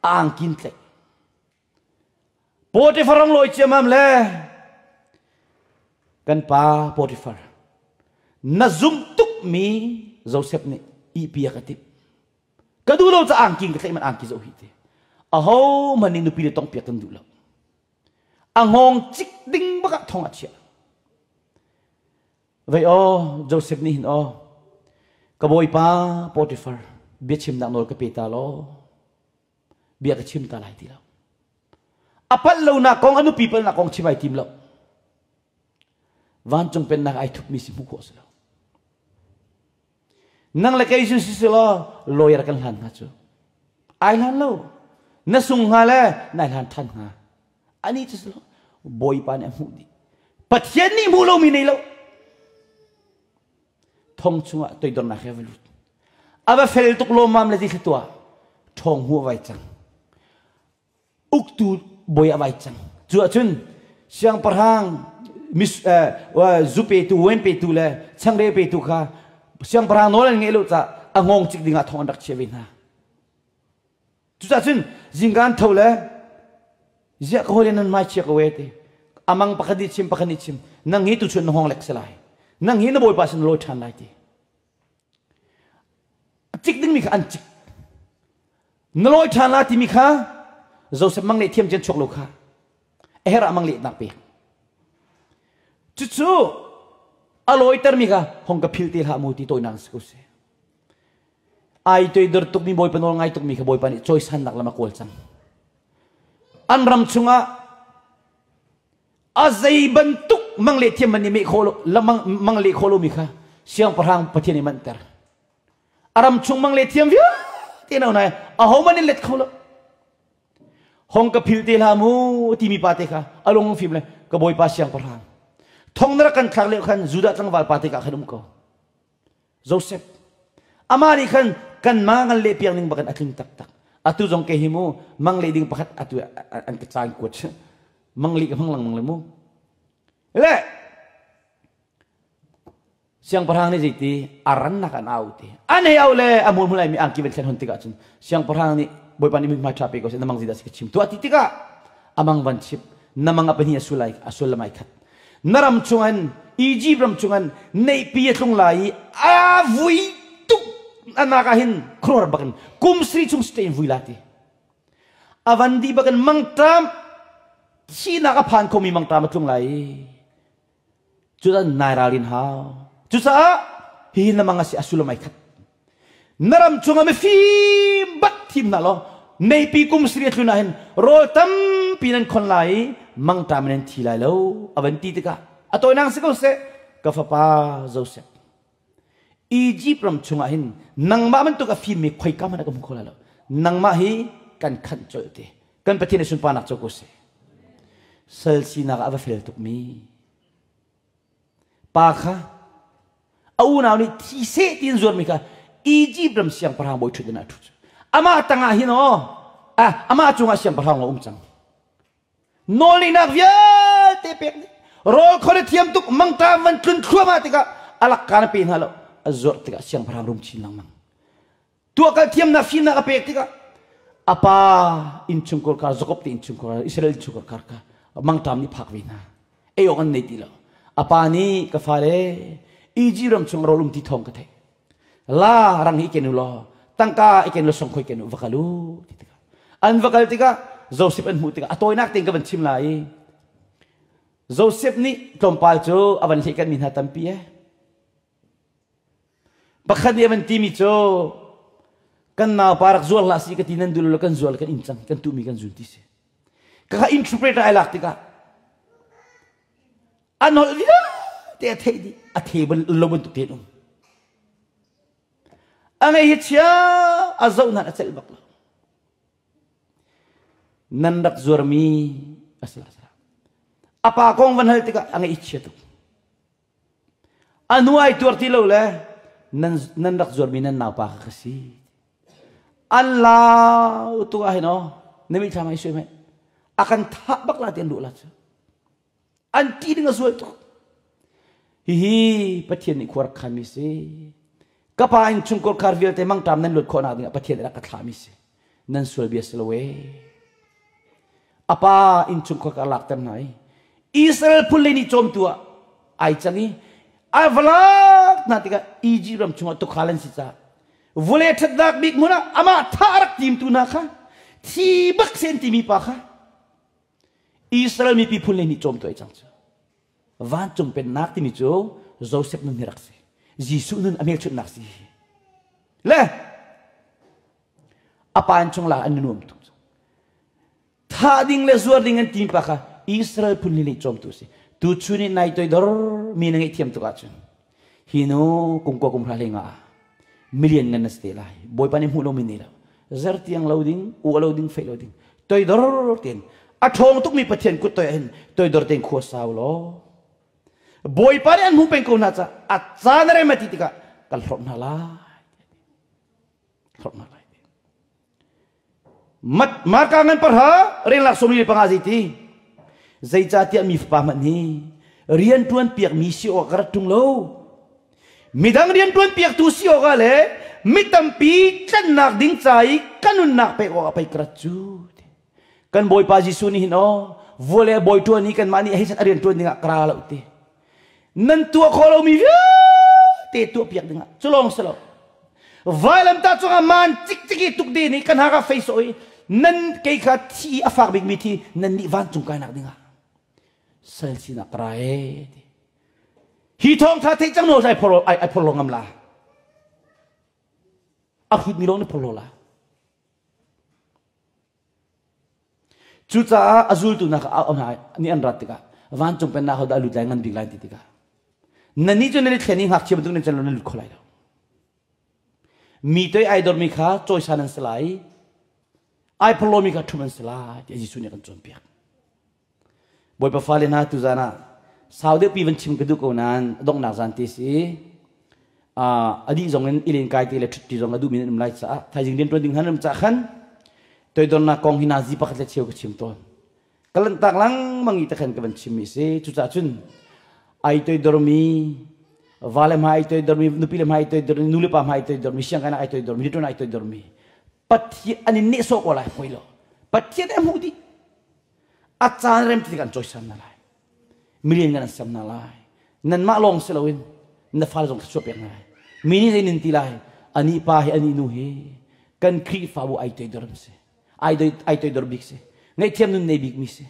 S1: A angkin tlaih. Potifar rong lawi ciamam le kan pa Potifar na zumh tukmi Joseph nih ihpi a ka timh. Ka duh lo ca angkin ka tlaih man angki zoh hi ti. Aho hmanh nih nupi le tong piak kan duh lo. A hngawng cik ding bak ah thong a chiah. Vei aw, Joseph nih hin aw, ka bawipa Potifar, biachimnak nawl ka pe ta law, bia ka chim ta lai ti lo. A palh lonak kong, a nupi palhnak kong chim ai tim lo. Vancung pennak ai thupmi si hmuh khawh si lo. Nang le kei cu si si law lawyer kan hlan hnga cu. Ai hlan lo. Na sung hnga le nai hlan ṭhan hnga. Ani cu si lo. Bawipa nih a hmuh dih. Pathian nih hmuh lomi nei lo. Thong chungah toidornak he va lut. A va fel tuk lawmmam le ti thla tuah. Ṭhawng hmu a vai cang. Uktu bawi a vai cang. Cu ahcun siangpahrang zu petu, wine petu le changreu petu kha siangpahrang nawl an ngeih lo caah a ngawng cik dingah thong an rak chiah ve hna. Cucaah cun zingka an tho le ziah ka hawi nan hmai chia ko e ti. Amang pakhat nih chim pakhat nih chim nang hi tuchun na hngawng lek si lai. Nang hi na bawipa sin lawi ṭhan lai ti. A cik dingmi kha an cik. Na lawi ṭhan la timi kha Joseph mang leh thiam cen chuak lo kha a herh ah mang lehnak pek. Cucu a lawitermi kha hong ka phil te hlah mu ti tawinak si ko si. Ai toidor tukmi Bawipa nawl ngai tukmi kha Bawipa nih cawisannak lam a kawl cang. An ram chungah a zei bantuk mang leh thiam man nih meh khawh lo mang leh khawh lomi kha siangpahrang Pathian nih manhter. A ram chung mang le thiam vialte no nai aho man in let kho lo. Hong ka phil te hlah mu timi pa te kha a lung fim le ka bawipa siangpahrang. Thong na rak kan thlak lio khan Judah tlangval pa te ka khan um ko. Joseph amah nih khan kan ma ngan leh piak ning bakin a tling taktak. Atu zong ke hi mu mang le ding pakhat atu an ka caan kuat mang li ka hmang lengmang le mu. Le Siangpahrang nih zeiti a rannak an au ti. An hei au le a hmur lai mi angki van thlen hon tikah cun siangpahrang nih Bawipa nih mithmai ṭha pe ko seh na mang zeidah si ka chim tuah ti tikah a mang van chip na mang a pahnih a sul lai a sullam ai khat. Na ram chungin Egypt ram chungin neihpi a tlung lai i a vui tuk anak ah hin khuaruahhar bakin kum sri chung state in vui la ti. A van di bakin mangṭam thihnak a phan khomi mangṭam a tlung lai i Cucaah nai ralrin hau. Cucaah hihi na mang a si a sullam ai khat. Na ram chungah mifim bak thim hna law neipi kum sari a tlun ah hin rawl tampi nan khon lai i mangṭam in nan thi lai lo a van ti tikah a tawinak si ko seh ka fapa Joseph Egypt ram chungah hin nangmah bantuk a fimmi khoika hmanh ah ka hmu kho lai lo nangmah hi kan khanh colh te kan Pathian i sunparnak co ko seh sal sinak ah a va fel tukmi Pa kha a unau nih thi seh tiin zuarmi kha Egypt ram siangpahrang bawi ṭhutdan ah a ṭhu. Amah tangah hin aw, amah cungah siangpahrang a um cang. Nawlngeihnak vialte pek dih. Rawl khon a thiam tuk, mangṭam van tlun thluahmah tikah a lakka na pe hna lo. A zuarh tikah siangpahrang rum chin lengmang. Tuahkal thiamnak fimnak a pek tikah a pa innchungkhar kha Jakob te innchungkhar Israel innchungkhar kha kha mangṭam nih phak ve hna. Ei awk an nei ti lo. A pa nih ka fale Egypt ram chung rawl um ti thawng ka theih. La rang hi ken u law tangka i ken lo songkhoi ken u va kal u ti tikah an va kal tikah Joseph an hmuh tikah a tawinak tein ka van chim lai i Joseph nih tlawmpal cu a van hlehkanmi hna tampi ee Pakhat nih a van timi cu kan naupa rak zuar hlah si ka ti nan duh lo kan zuar kan in cang kan tuhmi kan zun ti si. Ka kha interpreter ai lak tikah an holh vialte a theih dih a the bal lo bantuk te um. A ngei hi chia a zoh nan a celh bak lo. Nan rak zuarmi a si A pa kong van hal tikah a ngaih chia tuk. A hnu ai tuar ti lo le nan, nan rak zuarmi nan naupa kha ka si. An lau tu ah hin aw, na mithlam ai suai meh. A kan thah bak la ti an duh la cu. An ti ding a zual tuk. Hihi Pathian nih khua rak khanmi si. Ka pa in chungkhar khar vialte mangṭam nan luat khawh nak dingah Pathian rak ka thlahmi si. Nan sual bia si lo ee. A pa innchungkhar ka lakter hna i Israel phun le nih cawmtu ah ai cang i a valak hna tikah Egypt ram chungah tukhal an si caah vawlei ṭhatnak bik hmun ah amah thah a rak timtu hna kha thi bak sen timi pa kha Israel mipi phun le nih cawmtu ai cang cu vancung pennak timi cu Joseph nun hi rak si Jesuh nun a hmelchunhnak si le a pa in chung la an nuam tuk thah ding le zuar ding an tim pa kha Israel phun nih cawmtu si tu chun i nai toidor mi na ngeih thiam tuk ahcun hi nu kum kua kum hra hlei nga million ngan na si te lai bawipa nih hmuh lomi nei lo zertiang lo ding u lo ding fei lo ding toidor ten a ṭhawng tukmi pathian kut toi hin toidor ten khua sau law bawipa nih an hmu peng ko hna ca a caan a rem a ti tikah kan hlorh hna lai hlorh hna lai Marka ngan parha renglak 45 zeiti zeicahtiah mi fapa hmanh hi rian ṭuan piakmi si awk ka rat ṭung lo midang rian ṭuan piaktu si awkah le mi tampi tlanhnak ding ca i ka nunnak pek awkah pei ka rat cu kan bawipa Jesuh nih hin aw vawlei bawi ṭuan i kanmah nih hei a rian ṭuan dingah ka ra lo ti Nan tuah khawh lomi vialte tuah piak dingah cu lawng si lo. Vailamtah cungah maan cikcik i tuk ding nih kan hak ah fei sawh i nan kei kha thi a fak bikmi thi nan nih vancung kainak dingah sal sinak ka ra e ti. Hi thawngtha theih cang nawl ai phor ai phor lo ngam la. A hrutmi lawng nih phor lo la. Cucaah a zultu hna kha a nih an rat tikah vancung pennak hodah a lut lai ngan bik lai ti tikah nannih cu nan i thlen i ngakchia bantuk nan can lo nan lut kho lai lo. Mi toi ai dormi kha cawisan an si lai ai phorlomi kha ṭhum an si lai tiah Jesuh nih a kan cawnpiak. Bawipa fale hna tuzan ah sau deuhpi van chim ka duh ko nain donghnak zan te si. A dih zong in i kai te le ṭhutti zong a duhmi nan um lai caah thaizing rianṭuan ding hna nan um caah khan toidornak kong hi nazi pakhat le cheu ka chim tawn. Ka lanhtak lengmang i takhan ka van chimmi si. Cucaah cun ai toidormi vale hmai ai toidormi nupi le hmai ai toidormi nu le pa hmai ai toidormi sianginn ai toidormi rianṭuan ai toidormi Pathian an in nehsawh ko lai poi lo. Pathian a hmuh dih. A caan rem ti kan cawisan na lai. Milian kan sem na lai. Nanmah lawng si loin na fale zong thluachuah pek na lai. Mi nih zei nin ti lai? Ani pa hi ani nu hi kan Khrihfabu ai toidor si. Ai doi ai toidor bik si. Ngaihthiam nun nei bik mi si.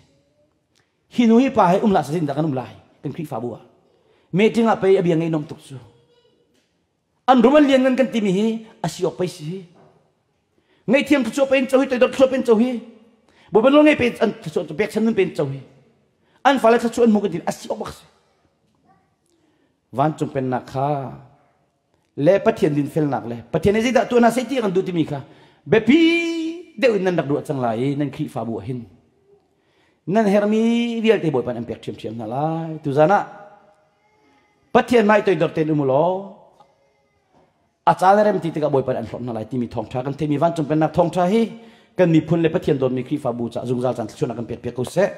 S1: Hi nu hi pa hi um hlah sa dah kan um lai kan Khrihfabu ah. Meeting ah pei a bia ngei nom tuk cu. An rum an lian ngan kan timi hi a si awk pei si hi. Ngaihthiam thluachuah pe in co hi, toidor thluachuah pe in co hi. Bawipa nawl ngei pe an thluachuah pekchan nun pe in co hi. An fale thluachuah an hmu kan ti a si awk bak si. Vancung pennak kha le Pathian dinfelnak le Pathian nih zeidah tuah hna seh ti kan duh timi kha biapi deuh in nan rak ruah cang lai i nan Khrihfabu ah hin nan hermi vialte Bawipa an pek ṭhiamṭhiam hna lai. Tuzan ah Pathian hmai toidor tein um u law a caan a rem ti tikah Bawipa an hlawt hna lai timi thawngṭha kan theimi vancung pennak thawngṭha hi kan miphun le Pathian dawtmi Khrihfabu caah zungzal caan thluachuahnak kan pek piak ko seh.